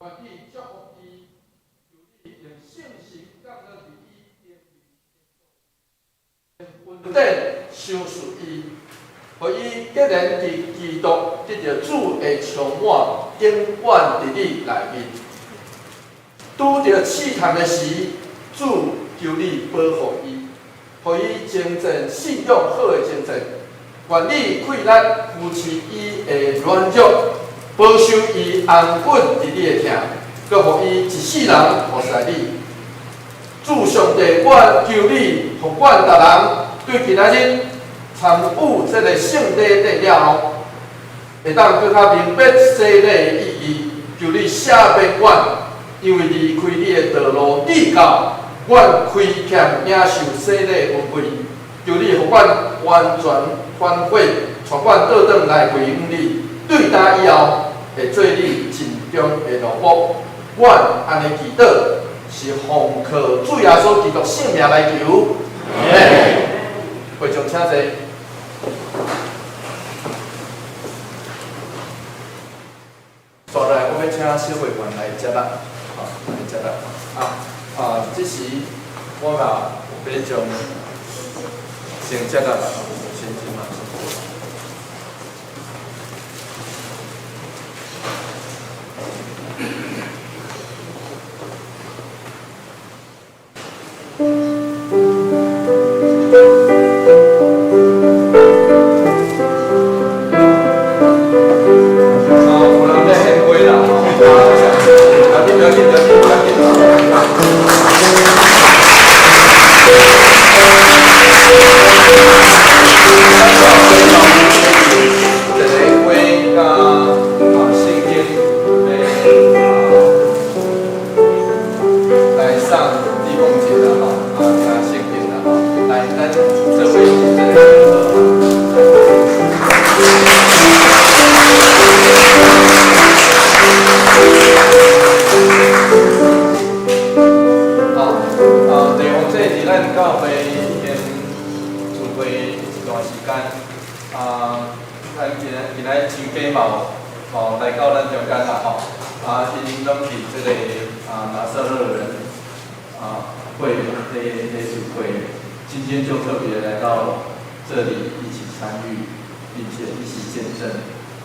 A: 願意祝福伊，求你用聖神降落佇伊頂面，恩典賞賜伊，予伊結連佇基督得著主的充滿，永遠佇你內面。拄著試探的時，主求你保護伊，予伊征戰信仰好的征戰。願你氣力扶持伊的軟弱，保守伊安穩佇你的疼，閣予伊一世人服侍你。主上帝，我求你，予阮逐人對今仔日參與這个聖禮典了後，會當閣較明白洗禮的意義。求你赦免阮，因為離開你的道路，至到阮虧欠領受洗禮的恩惠。求你予阮完全反悔，帶阮倒轉來歸向你。對今以後，會做你盡忠的奴僕。阮按呢祈禱，是奉靠主耶穌基督聖名來求。阿們。會眾請坐。續來，我欲請小會員來接力，吼，來接力。啊啊，這時我嘛欲將先接力啦，先接嘛。哦，有人咧獻花啦，吼！啊，不要緊，不要緊，不要緊，不要緊。一个花佮啊聖經欲啊來送李鳳姐啦吼，啊佮聖經啦吼，來咱做伙一個。哦，啊，地方姐佇咱教會已經聚會一段時間，啊，咱今今仔親家嘛有吼來到咱中間啦吼，啊，𪜶攏佇這个啊拿撒勒人啊會咧咧聚會，今天就特別來到這裡一起參與，並且一起見證，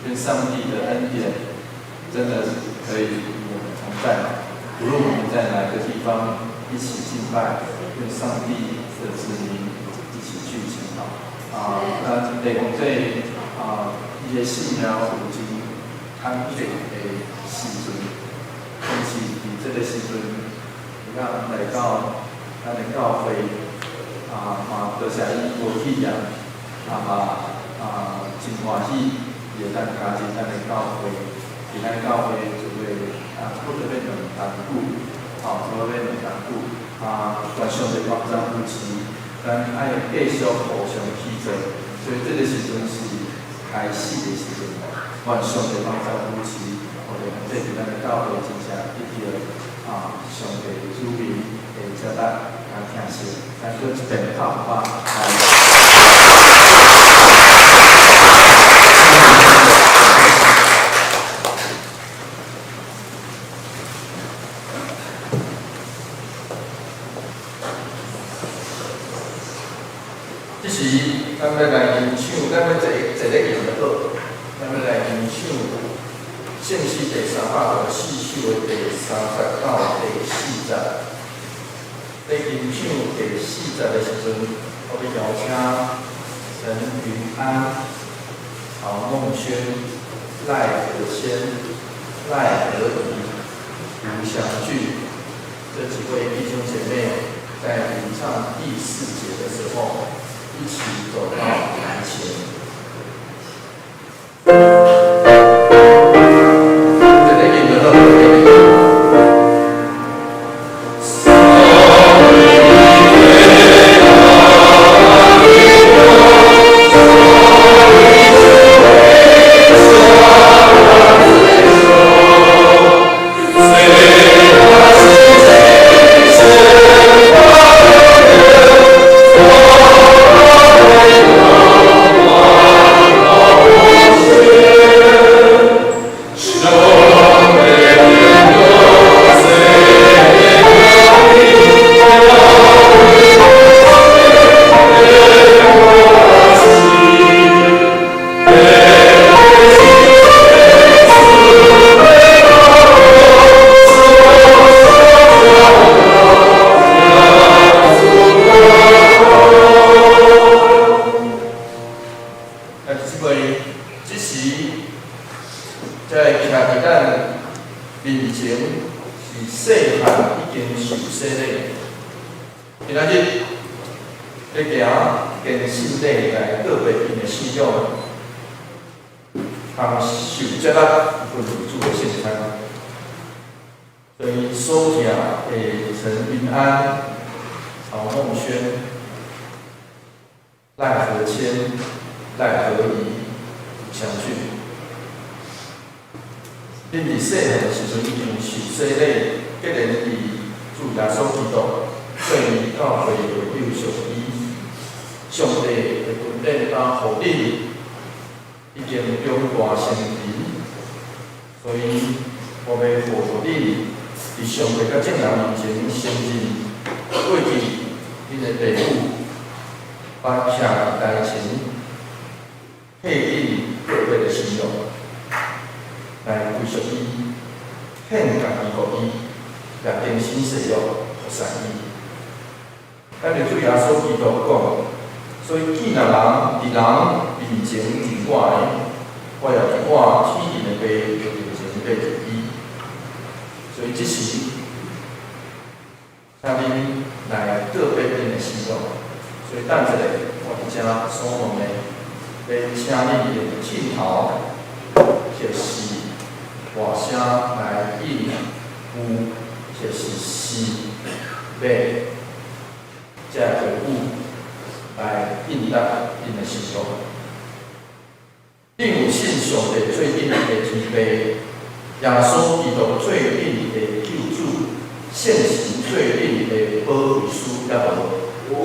A: 願上帝的恩典真的是可以與我們同在。無論我們在哪個地方一起敬拜，願上帝的子民一起聚集啊！啊，那地方這啊，伊的生命有真坎坷的時陣，但是佇這个時陣，會當來到咱的教會啊，嘛多謝伊無棄業，啊嘛啊真歡喜，伊會當加入咱的教會，佇咱教會聚會啊，差不多欲兩冬久，吼，差不多欲兩冬久，啊，願上帝幫助扶持，咱愛繼續互相起造，所以這个時陣是開始的時陣，願上帝幫助扶持，予地方這佇咱的教會真正得著啊，上帝子民的接納佮疼惜，咱閣一遍拍拍來。這時，咱欲來吟唱，咱欲坐坐咧吟就好。咱欲來吟唱聖詩第364首的第30到第40。在吟唱第40的時陣，我欲邀請陳雲安、曹孟軒、賴和謙、賴和儀、吳祥俊這幾位弟兄姐妹，在吟唱第4節的時候，一起走到台前。這個吟就好。
B: Amen.
A: 面前是細漢已經受洗禮，今仔日欲行堅信禮來告別𪜶的信仰，通受接納有份佇主的聖餐。所以所徛的陳雲安、曹夢軒、賴和謙、賴和儀、吳祥俊，恁佇細漢的時陣已經受洗禮，結連佇主耶穌基督做教會會友屬伊，上帝的恩典加予恁已經長大成人，所以我欲呼籲恁佇上帝佮眾人面前承認過去恁的父母捌徛佇台前，替恁告別的信仰，來歸屬伊，獻家己予伊，也更新誓約服侍伊。咱的主耶穌基督講，所以既若人佇人面前認我的，我也佇我天頂的父面前欲認伊。所以這時，請恁來告別恁的信仰。所以等一下，我佇遮所問的，欲請恁用鏡頭，或是大聲來應有，或是是欲這個回語來應答恁的信仰。恁有信上帝做恁的天父，耶穌基督做恁的救主，聖神做恁的保惠師，抑無？有。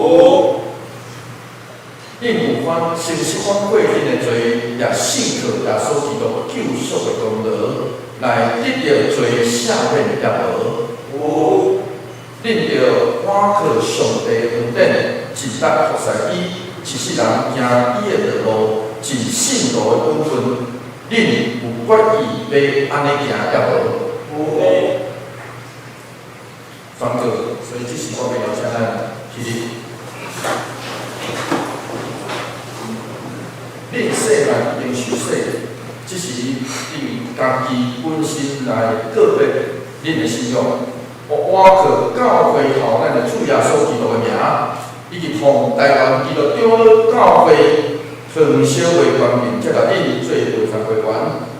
A: 恁有反誠實反悔恁的罪，也信靠耶穌基督救贖的功勞，來得著罪赦免，抑無？有。恁著倚靠上帝恩典，盡力服侍伊，一世人行伊的道路，盡信徒的本分。恁有決意欲按呢行，抑無？有。宣告，所以這時我欲邀請咱起立。恁細漢已經受洗，這時恁家己本身來告別恁的信仰，我倚靠教會頭咱的主耶穌基督的名，以及奉台灣基督長老教會傳銷會權柄，接納恁做會參會員，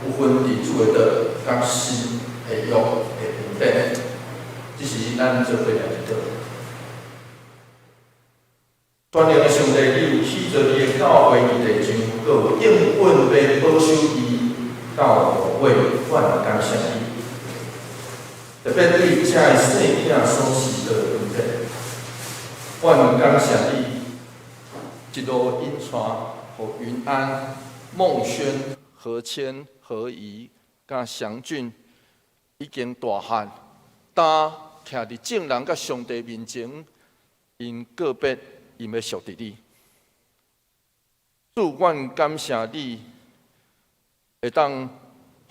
A: 有份佇主的道佮新的約的恩典。這是咱做伙來祈禱。全能的上帝，你有起造你的教會佇地上，閣有應允欲保守伊到落尾，阮感謝你。特別對遮的細囝所施的恩典，阮感謝你一路引帶，予雲安、孟軒、何謙、何儀、佮祥俊已經大漢，今徛佇眾人佮上帝面前，𪜶告別。𪜶欲屬佇你，主，阮感謝你，會當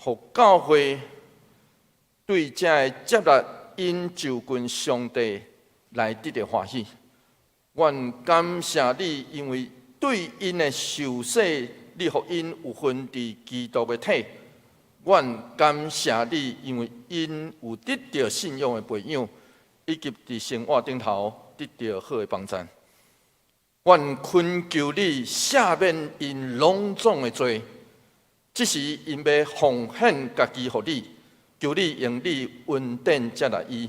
A: 予教會對遮的接納𪜶就近上帝來得著歡喜。阮感謝你，因為對𪜶的受洗，你予𪜶有份佇基督的體。阮感謝你，因為𪜶有得著信仰的培養，以及佇生活頂頭得著好的幫贊。阮懇求你赦免𪜶攏總的罪，這時𪜶欲奉獻家己予你，求你用你恩典接納伊。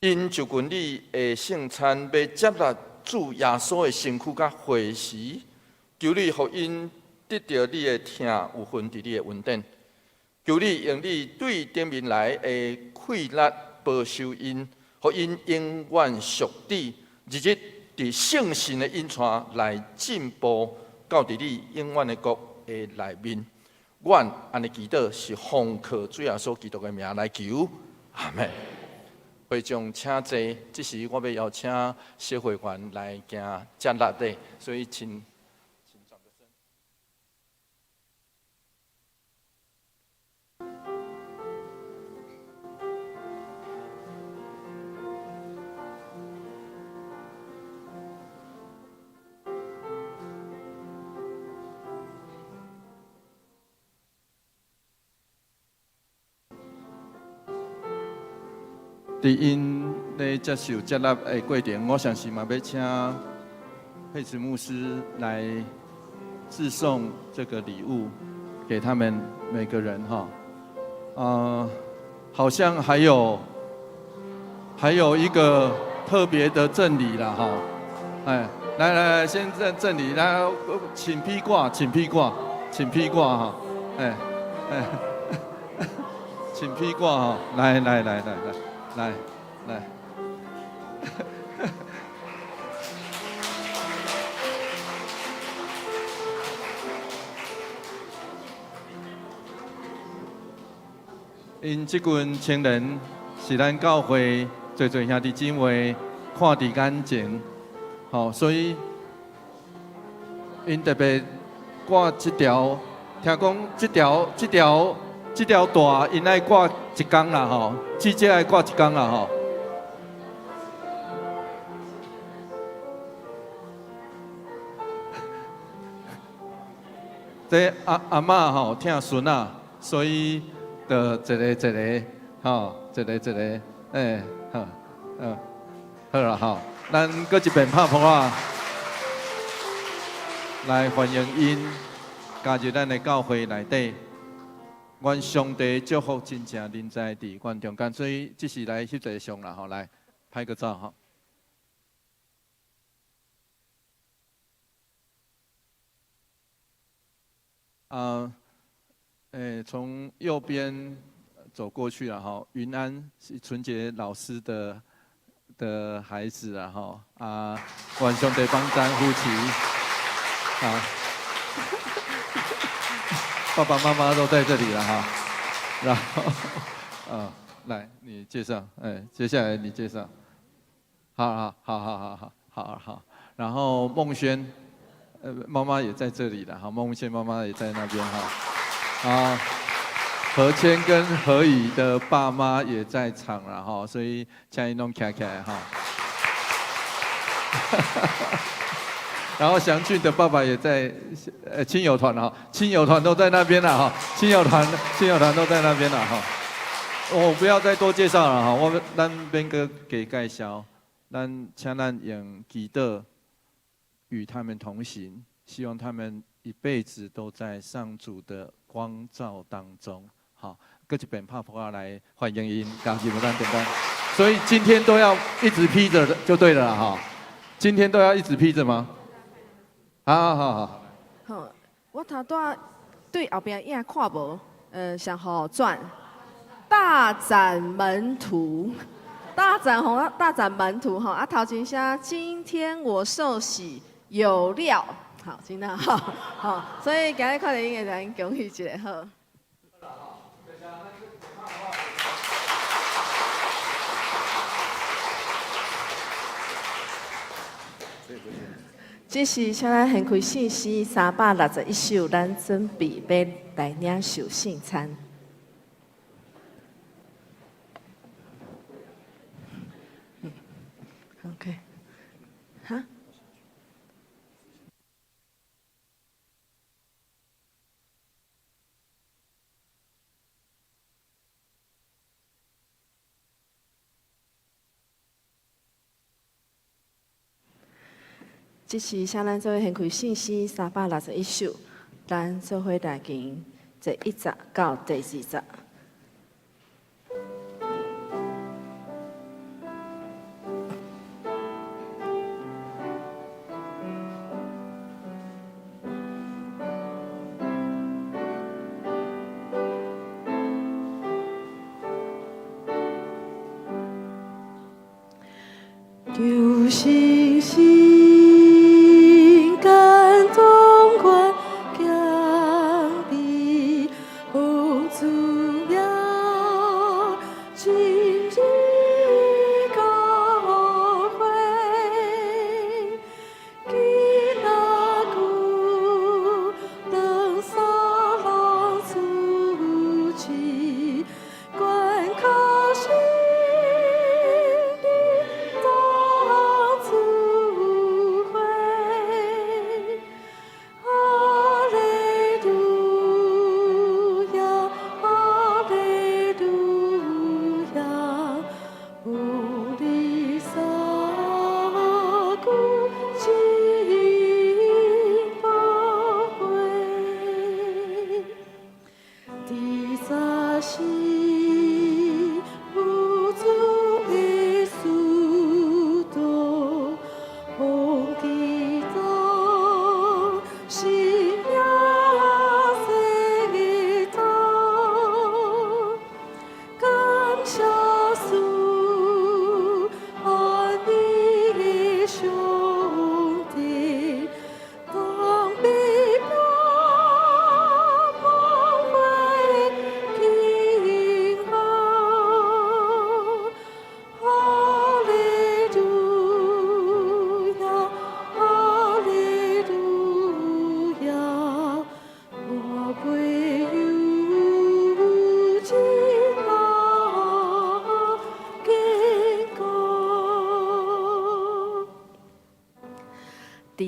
A: 𪜶就近你的聖餐，欲接納主耶穌的身軀佮血時，求你予𪜶得著你的疼，有份佇你的恩典。求你用你對頂面來的氣力保守𪜶，予𪜶永遠屬你，日日佇聖神的引帶來進步，到佇你永遠的國的內面。阮按呢祈禱是奉靠主耶穌基督的名來求，阿們。會眾請坐，這時我欲邀請小會員來行接納禮，所以請。請轉個身。佇𪜶咧接受接納的過程，我相信嘛欲請佩慈牧師來致送這個禮物給他們每個人哈。好像還有一個特別的贈禮啦哈。哎，來來來，先贈贈禮，來，請披掛，請披掛，請披掛哈。哎哎，請披掛哈。來來來來來來來。𪜶這群青年是咱教會濟濟兄弟姊妹看佇眼前，吼，所以𪜶特別掛這條，聽講這條帶，𪜶愛掛一工啦，吼，至少愛掛一工啦，吼。這阿嬤吼疼孫仔，所以就一个一个，吼，一个一个，欸，好，嗯，好啦，吼，咱閣一遍拍噗仔，來歡迎𪜶加入咱的教會內底。願上帝祝福真正臨在佇阮中間，所以這是來翕一个相啦，吼，來拍個照吼。啊，欸，從右邊走過去了哈。雲安是純潔老師的孩子啊哈。啊，願上帝幫咱夫妻啊，爸爸媽媽都在這裡了哈。然後，啊，來你介紹，哎，接下來你介紹。好好好好好好好好。然後孟軒，媽媽也在這裡了哈。孟軒媽媽也在那邊哈。啊，何謙跟何宇的爸媽也在場了哈，所以請𪜶攏徛起來哈。然後祥俊的爸爸也在，親友團哈，親友團都在那邊了哈，親友團都在那邊了哈。我不要再多介紹了哈，我咱免閣加介紹，咱請咱用祈禱與他們同行，希望他們一輩子都在上主的光照當中。好，閣一遍拍噗仔來歡迎𪜶加入咱中間。所以今天都要一直披著就對了哈。今天都要一直披著嗎？好好好。
D: 好，我頭拄仔對後壁影看無，上好轉大展門徒，大展紅，大展門徒吼。啊，頭前寫今天我受洗有料，好，真的好，好，所以今日看電影會咱恭喜一下好。這是請咱獻開聖詩361首，咱準備欲來領受聖餐。OK，哈？這是請咱做伙獻開聖詩361首，咱做伙來行第一節到第二節。求信心感動願強逼，奉主名進入教會，基納古登撒浪足跡，觀看心靈當主會。哈利路亞，哈利路亞，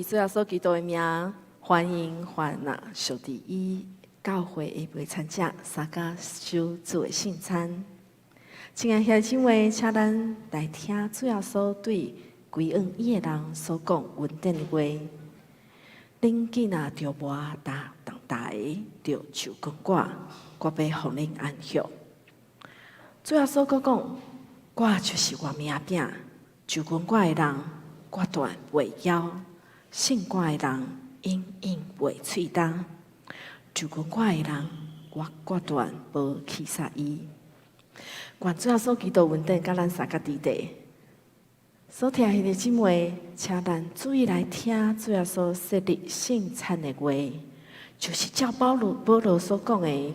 D: 主耶穌基督的名，歡迎凡若屬佇伊教會的陪餐者，參加守主的聖餐。親愛兄弟姊妹，請咱來聽主耶穌對歸向伊的人所講恩典的話。恁囝若著磨擔重擔的，著就近我，我欲予恁安息。主耶穌閣講，我就是活物仔餅，就近我的人，決斷袂枵；信我的人，永遠袂喙焦。就近我的人，我決斷無棄殺伊。願主耶穌基督恩典佮咱三個弟弟。所聽兄弟姊妹，請咱注意來聽主耶穌設立聖餐的話，就是照保羅保羅所講的，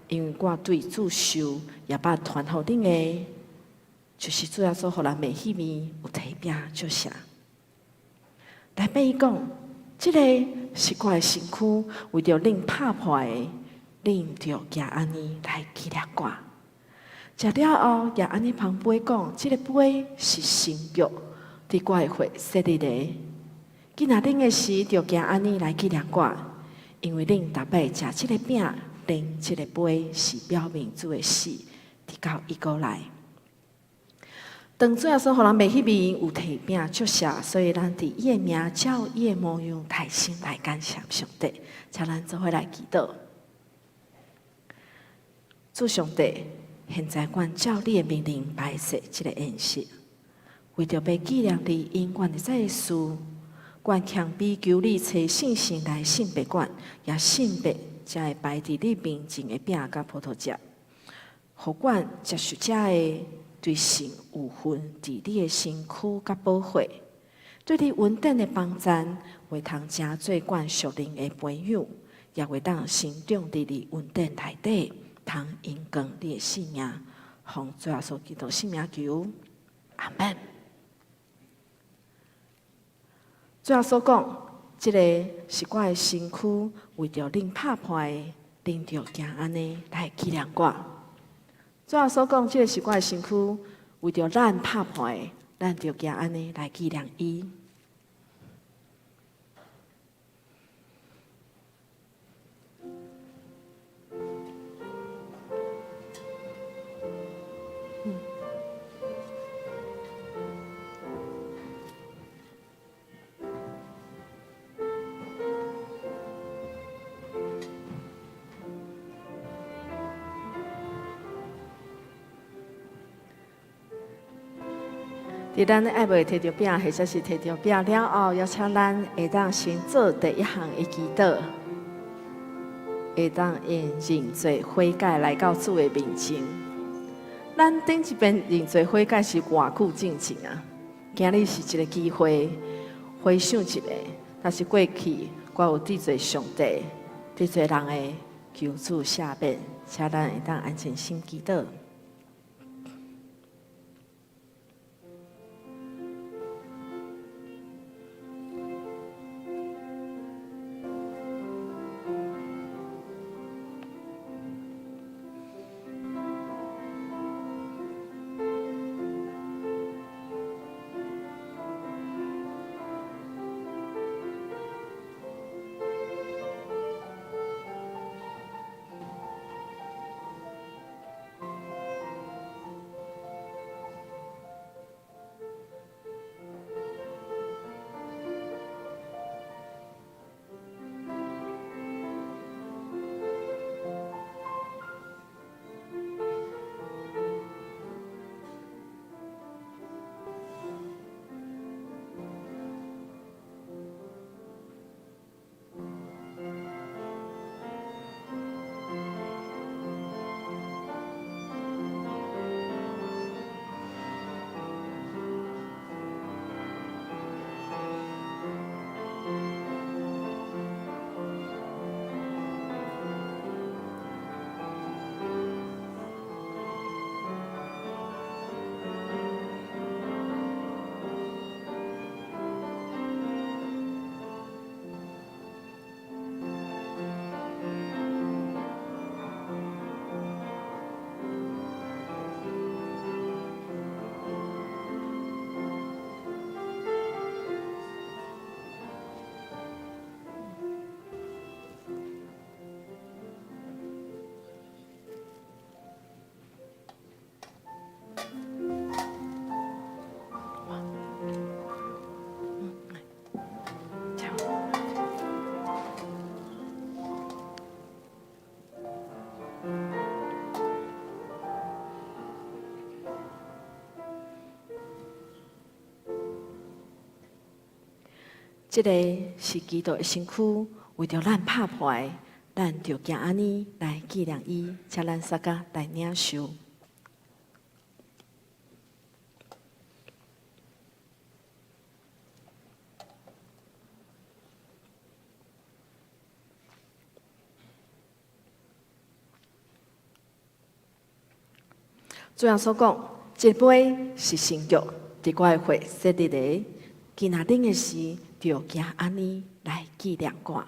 D: 因為我對主受也捌傳予恁的，就是主耶穌予人袂彼暝有提餅祝謝。來變伊講，這个是我的身軀，為著恁拍破的，恁著行按呢來紀念我。食了後，也按呢捧杯講，這个杯是新約，佇我的血設立的。既若啉的時，著行按呢來紀念我，因為恁逐擺食這个餅，啉這个杯，是表明主的死，直到伊閣來。當主耶穌予人袂彼暝有提餅祝謝，所以咱佇伊的名照伊的模樣提心來感謝上帝。請咱做伙來祈禱。主上帝，現在阮照你的命令擺設這個宴席，為著欲紀念你永遠會使的事，阮謙卑求你差聖神來聖別阮，也聖別這个擺佇你面前的餅佮葡萄汁，予阮接受這个對神有份佇你的身軀佮寶血，對你恩典的幫贊，會通成做阮屬靈的培養，也會當成長佇你恩典內底。通榮光你的聖名，奉主耶穌基督聖名求，阿門。主耶穌講，這个是我的身軀，為著恁拍破的，恁著行按呢來紀念我。主耶穌講，這个是我的身軀，為著咱拍破的，咱著行按呢來紀念伊。佇咱猶未提著餅，或者是提著餅了後，邀請咱會當先做第一項的祈禱，會當用認罪悔改來到主的面前。咱頂一遍認罪悔改是偌久進前啊？今日是一個機會，回想一下，若是過去我有得罪上帝、得罪人的，求主赦免，請咱會當安靜心祈禱。這个是基督的身躯，為著咱拍破的，咱就行按呢來紀念伊，請咱大家來領受。主耶穌講：這杯是新約，佇我的血設立的，今仔啉的時，就行按呢來紀念我。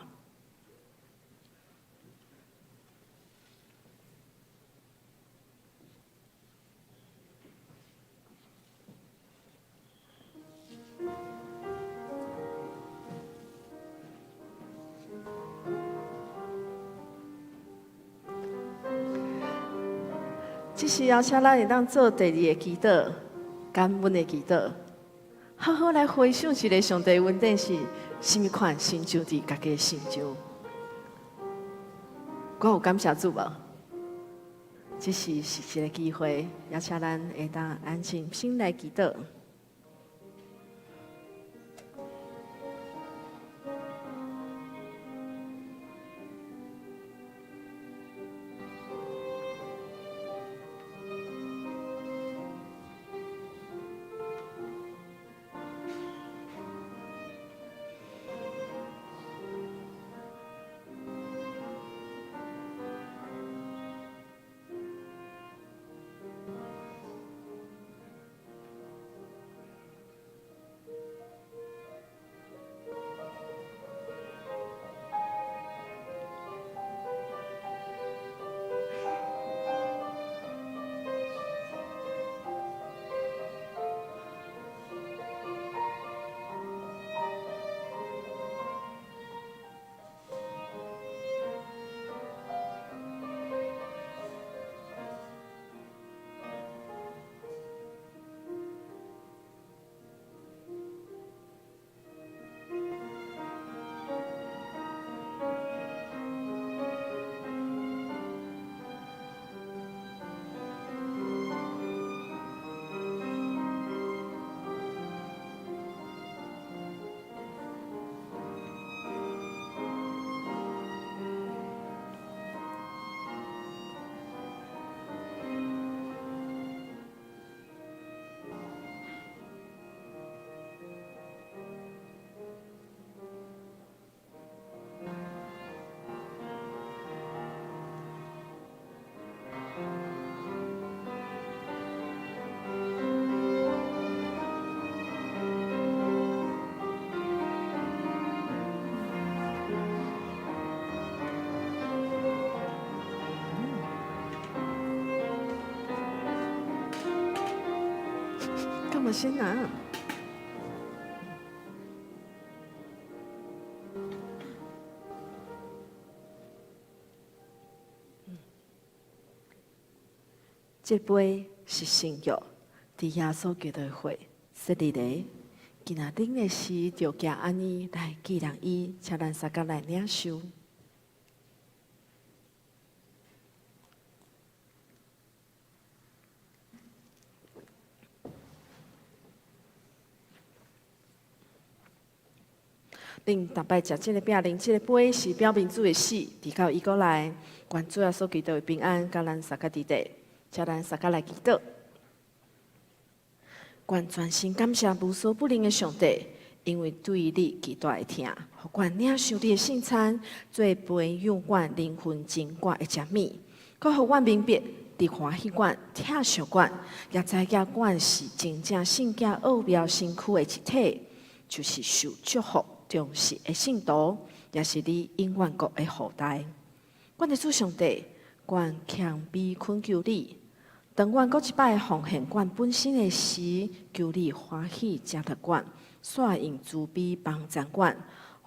D: 這時邀請咱會當做第二个祈禱，感恩的祈禱，好好來回想一下上帝恩典是啥物款成就佇家己的身上。我有感謝主無？這時是一个機會，邀請咱會當安靜心來祈禱。幹嘛先拿？這杯是新約，佇耶穌基督的血設立的。今仔啉的時，就行按呢來紀念伊，請咱三個來領受。恁逐擺食這个餅，啉這个杯，是表明主的死，直到伊閣來。願主耶穌基督的平安，佮咱三個佇底，請咱三個來祈禱。願全心感謝無所不能的上帝，因為對你極大的疼，予阮領受你的聖餐，做培養阮靈魂情感的食物，閣予阮明白，你歡喜阮、疼惜阮，也知影阮是真正聖潔奧妙身軀的一體，就是受祝福、忠實的信徒，也是你永遠國的後代。阮的主上帝，阮謙卑懇求你，當阮閣一擺奉獻阮本身的時，求你歡喜接納阮，煞用慈悲幫助阮，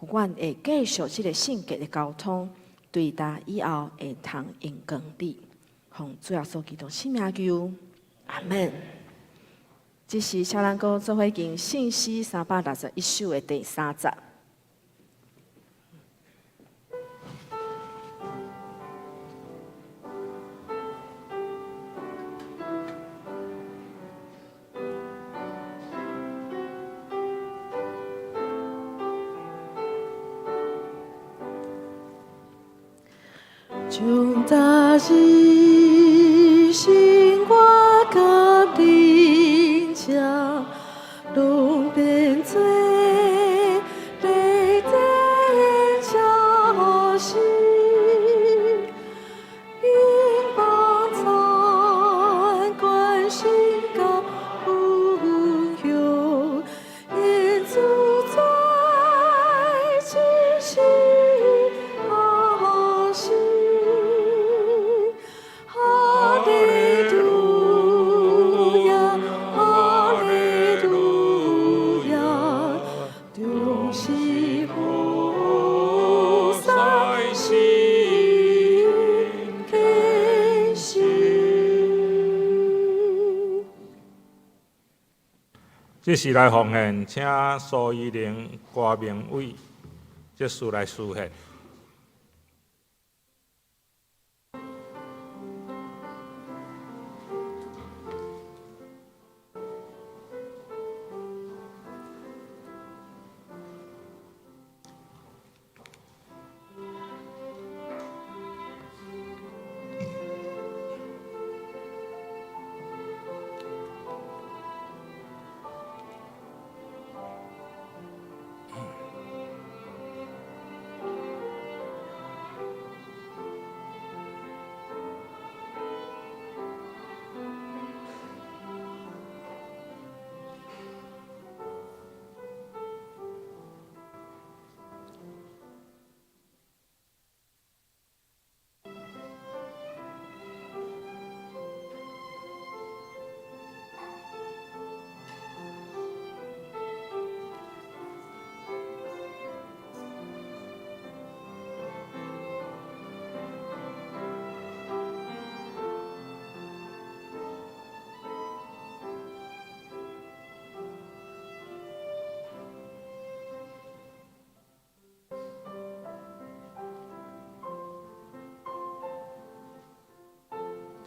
D: 予阮會繼續這个聖潔的交通，對今以後會通榮光你。奉主耶穌基督聖名求，阿門。這是請咱閣做伙吟聖詩361首的第三節。將大日生活佮恁遮，攏變做禮典照時，永邦參關心佮分享，願主在這時何時。哈利路亞，哈利路亞，中是福賽新天時。
C: 這時來奉獻，請蘇依玲、郭明偉執事來司獻。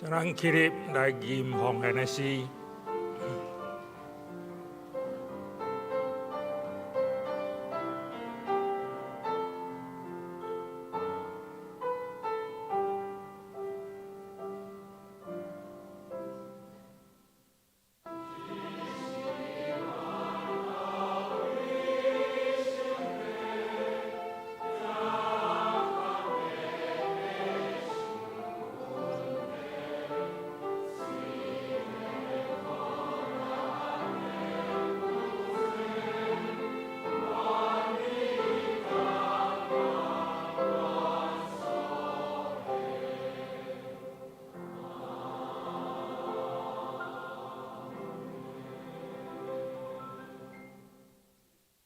C: 請咱起立來吟奉獻的詩。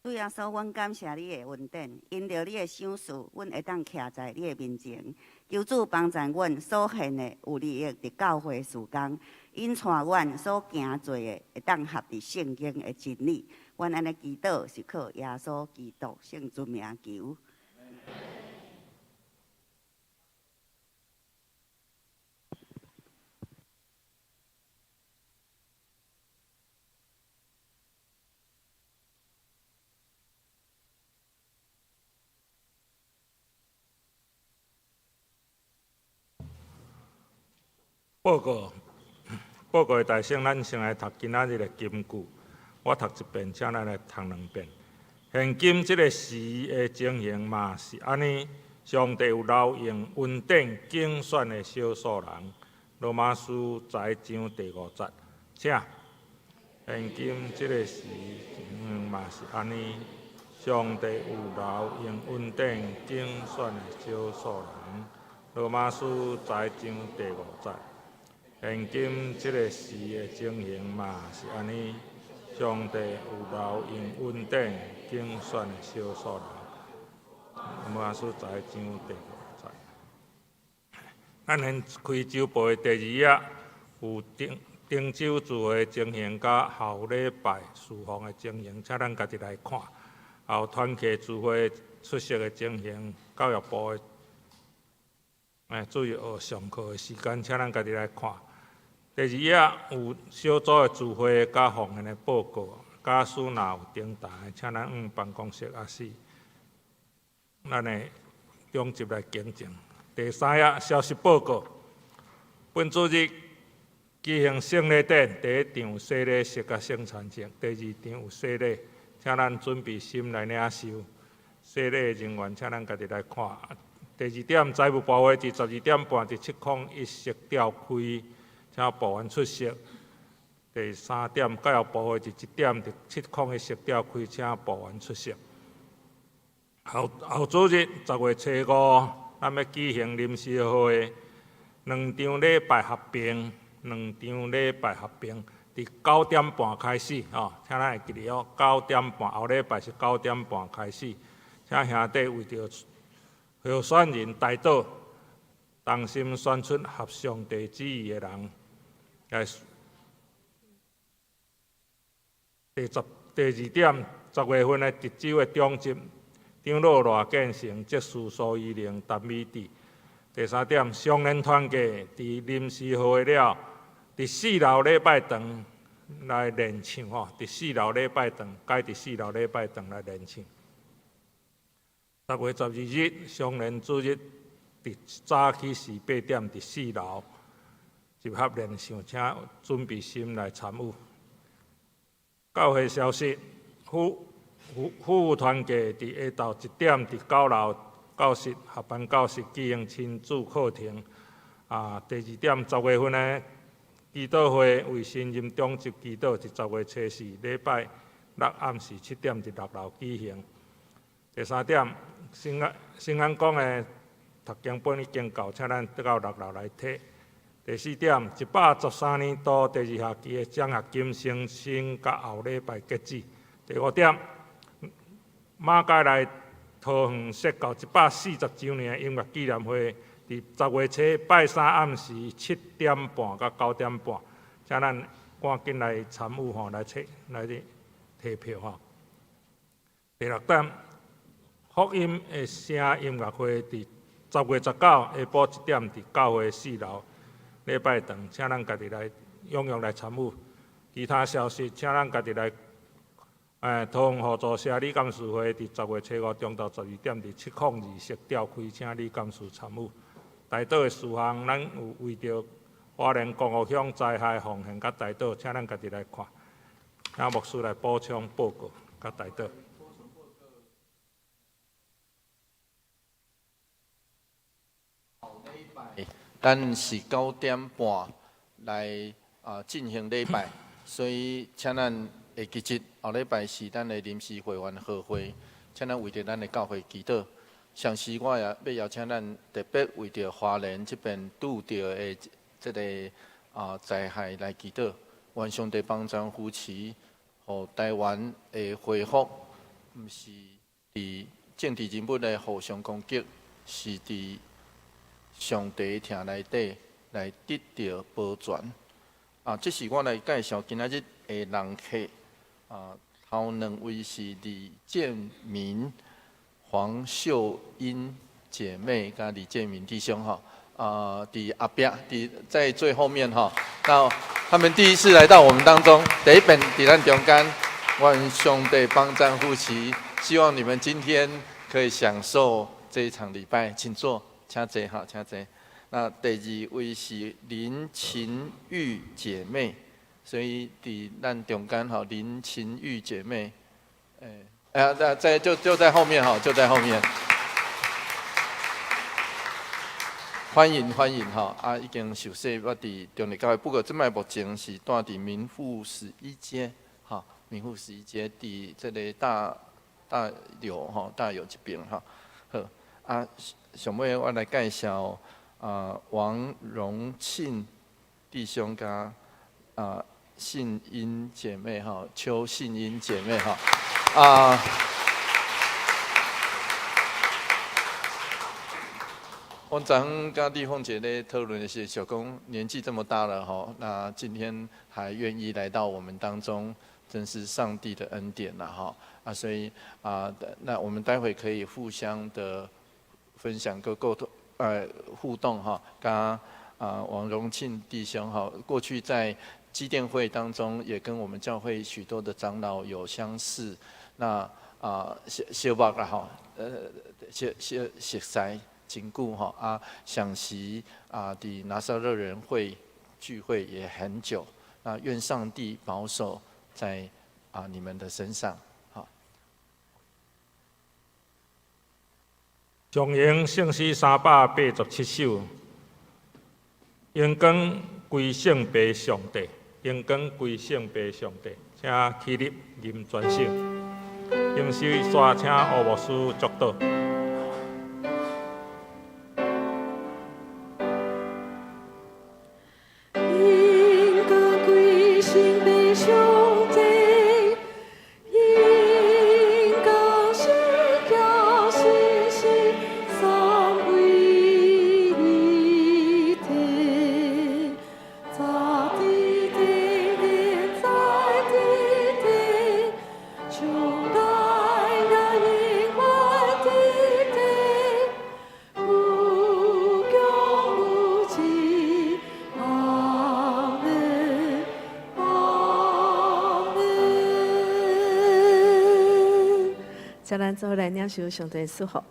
E: 主耶穌，阮感謝你的恩典，因著你的賞賜，阮會當徛在你的面前。求主幫助阮所獻的有利益佇教會事工，引帶阮所行做的會當合佇聖經的真理。阮按呢祈禱是靠耶穌基督聖尊名求。
C: 報告，報告的大省，咱先來讀今仔日的金句。我讀一遍，請咱來讀兩遍。現今這个時的情形嘛是按呢，上帝有留用恩典揀選的少數人。羅馬書十一章第五節，請。現今這个時情形嘛是按呢，上帝有留用恩典揀選的少數人。羅馬書十一章第五節。現今這个時的情形嘛是按呢，上帝有留用恩典揀選的少數人。羅馬書十一章第五節。咱現開週報的第二頁有頂汀州聚會情形，佮後禮拜事奉的情形，請咱家己來看。後團契聚會出席的情形，教育部的注意學上課的時間，請咱家己來看。第二頁有小組的聚會佮奉獻的報告，假使若有訂單的，請咱往辦公室抑是咱的長執來更正。第三頁消息報告，本主日舉行聖禮典，第一場有洗禮式佮聖餐式，第二場有洗禮，請咱準備心來領受。洗禮的人員，請咱家己來看。第二點，財務部會佇12點半佇701室召開，請部員出席。第三點，教育部會佇1點佇701室召開，請部員出席。後後主日10月初5，咱欲舉行臨時會，兩場禮拜合併，兩場禮拜合併，佇九點半開始，吼，請咱會記得哦，九點半，後禮拜是九點半開始，請兄弟為著候選人代禱，同心選出合上帝旨意的人。來，第十第二點，10月份的特州的長執長老賴建成、執事蘇伊玲、陳美智。第三點，雙連團契佇臨時會了，佇四樓禮拜堂來練唱吼，佇四樓禮拜堂，改佇四樓禮拜堂來練唱。10月12日，雙連主日，佇早起時8點，佇四樓集合練唱，請準備心來參與。教會消息，婦婦婦團契佇下晝1點，佇9樓教室合班教室舉行親子課程。啊，第二點，10月份的祈禱會為新任長執祈禱，佇10月初4禮拜六暗時7點，佇6樓舉行。第三點，新安新安講的讀經本已經到，請咱到6樓來提。第四點，113年度第二學期的獎學金申請，佮後禮拜截止。第五點，馬偕來桃園設教140週年的音樂紀念會，佇10月初拜三暗時7點半到9點半，請咱趕緊來參與吼，來提來提票吼。第六點，福音的聲音樂會佇10月19下晡1點，佇教會4樓禮拜堂，請咱家己來踴躍來參與。其他消息，請咱家己來。桃園互助社理監事會佇10月初5中晝12點，佇702室召開，請理監事參與。代禱的事項，咱有為著花蓮光復鄉災害奉獻佮代禱，請咱家己來看。請牧師來補充報告佮代禱。
A: 咱是9點半來啊進行禮拜，所以請咱會記得後禮拜是咱的臨時會員合會，請咱為著咱的教會祈禱。同時，我也欲邀請咱特別為著花蓮這邊拄著的這个啊災害來祈禱，願上帝幫贊扶持，予台灣的恢復，毋是佇政治人物的互相攻擊，是佇上帝疼內底來得著保全。啊，這是我來介紹今仔日的人客。啊，頭兩位是李建民、黃秀英姐妹，佮李建民弟兄哈。啊，佇後壁，佇在最後面哈。那他們第一次來到我們當中，第一遍佇咱中間，願上帝幫贊扶持，希望你們今天可以享受這一場禮拜，請坐，請坐哈，請坐。那第二位是林琴玉姐妹，所以佇咱中間哈，林琴玉姐妹，欸，哎呀，在在就就在後面哈，就在後面。歡迎歡迎哈！啊，已經受洗捌佇中壢教會，不過這擺目前是住佇民富11街哈，民富十一街佇這个大大柳哈，大有這邊哈。好，啊，上尾我來介紹啊，王榮慶弟兄佮啊信英姐妹哈，邱信英姐妹哈，啊。我昨昏佮麗鳳姐咧討論的時，就講年紀這麼大了吼，那今天還願意來到我們當中，真是上帝的恩典了哈。啊，所以啊，那我們待會可以互相的分享個溝通，互動哈。剛剛啊，王榮慶弟兄哈，過去在基甸會當中也跟我們教會許多的長老有相識，那啊，相相捌啦吼，相相熟似真久吼啊，相識啊，佇拿撒勒人會聚會也很久，那願上帝保守在啊你們的身上。好。
C: 長榮聖詩387首，榮光歸聖父上帝，榮光歸聖父上帝，請起立吟全首。吟詩煞請吳牧師祝禱。
D: 榮光歸聖父上帝，榮光聖子聖神三位一體，早佇天，現在佇地，將來也永遠佇地，無窮無盡，阿門，阿門。請咱做伙來領受上帝的祝福。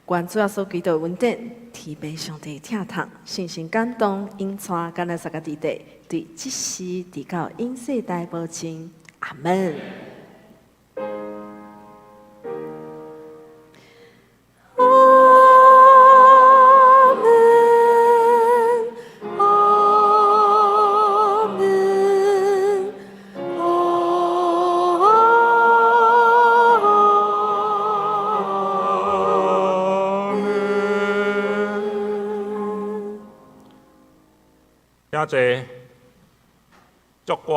D: 願主耶穌基督的恩典，天父上帝的疼痛，聖神感動，引帶咱來三個弟弟，對這時直到永世代無盡。阿門。阿門，阿門，阿門。
C: 請坐，祝歌。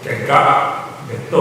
C: 殿甲滅倒。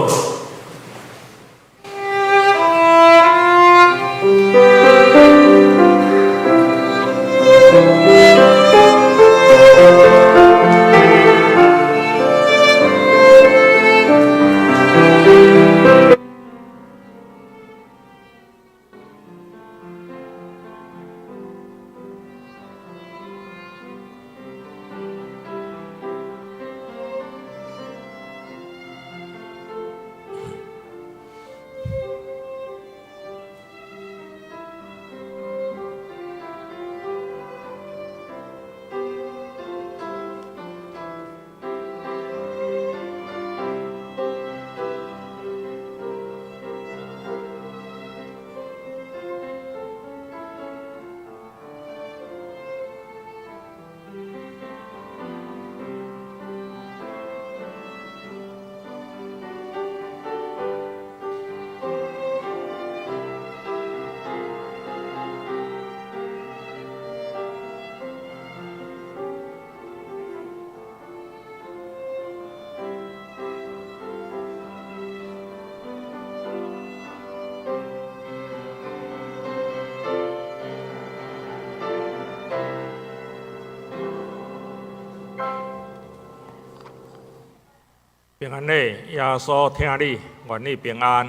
C: 平安禮，耶穌疼你，願你平安。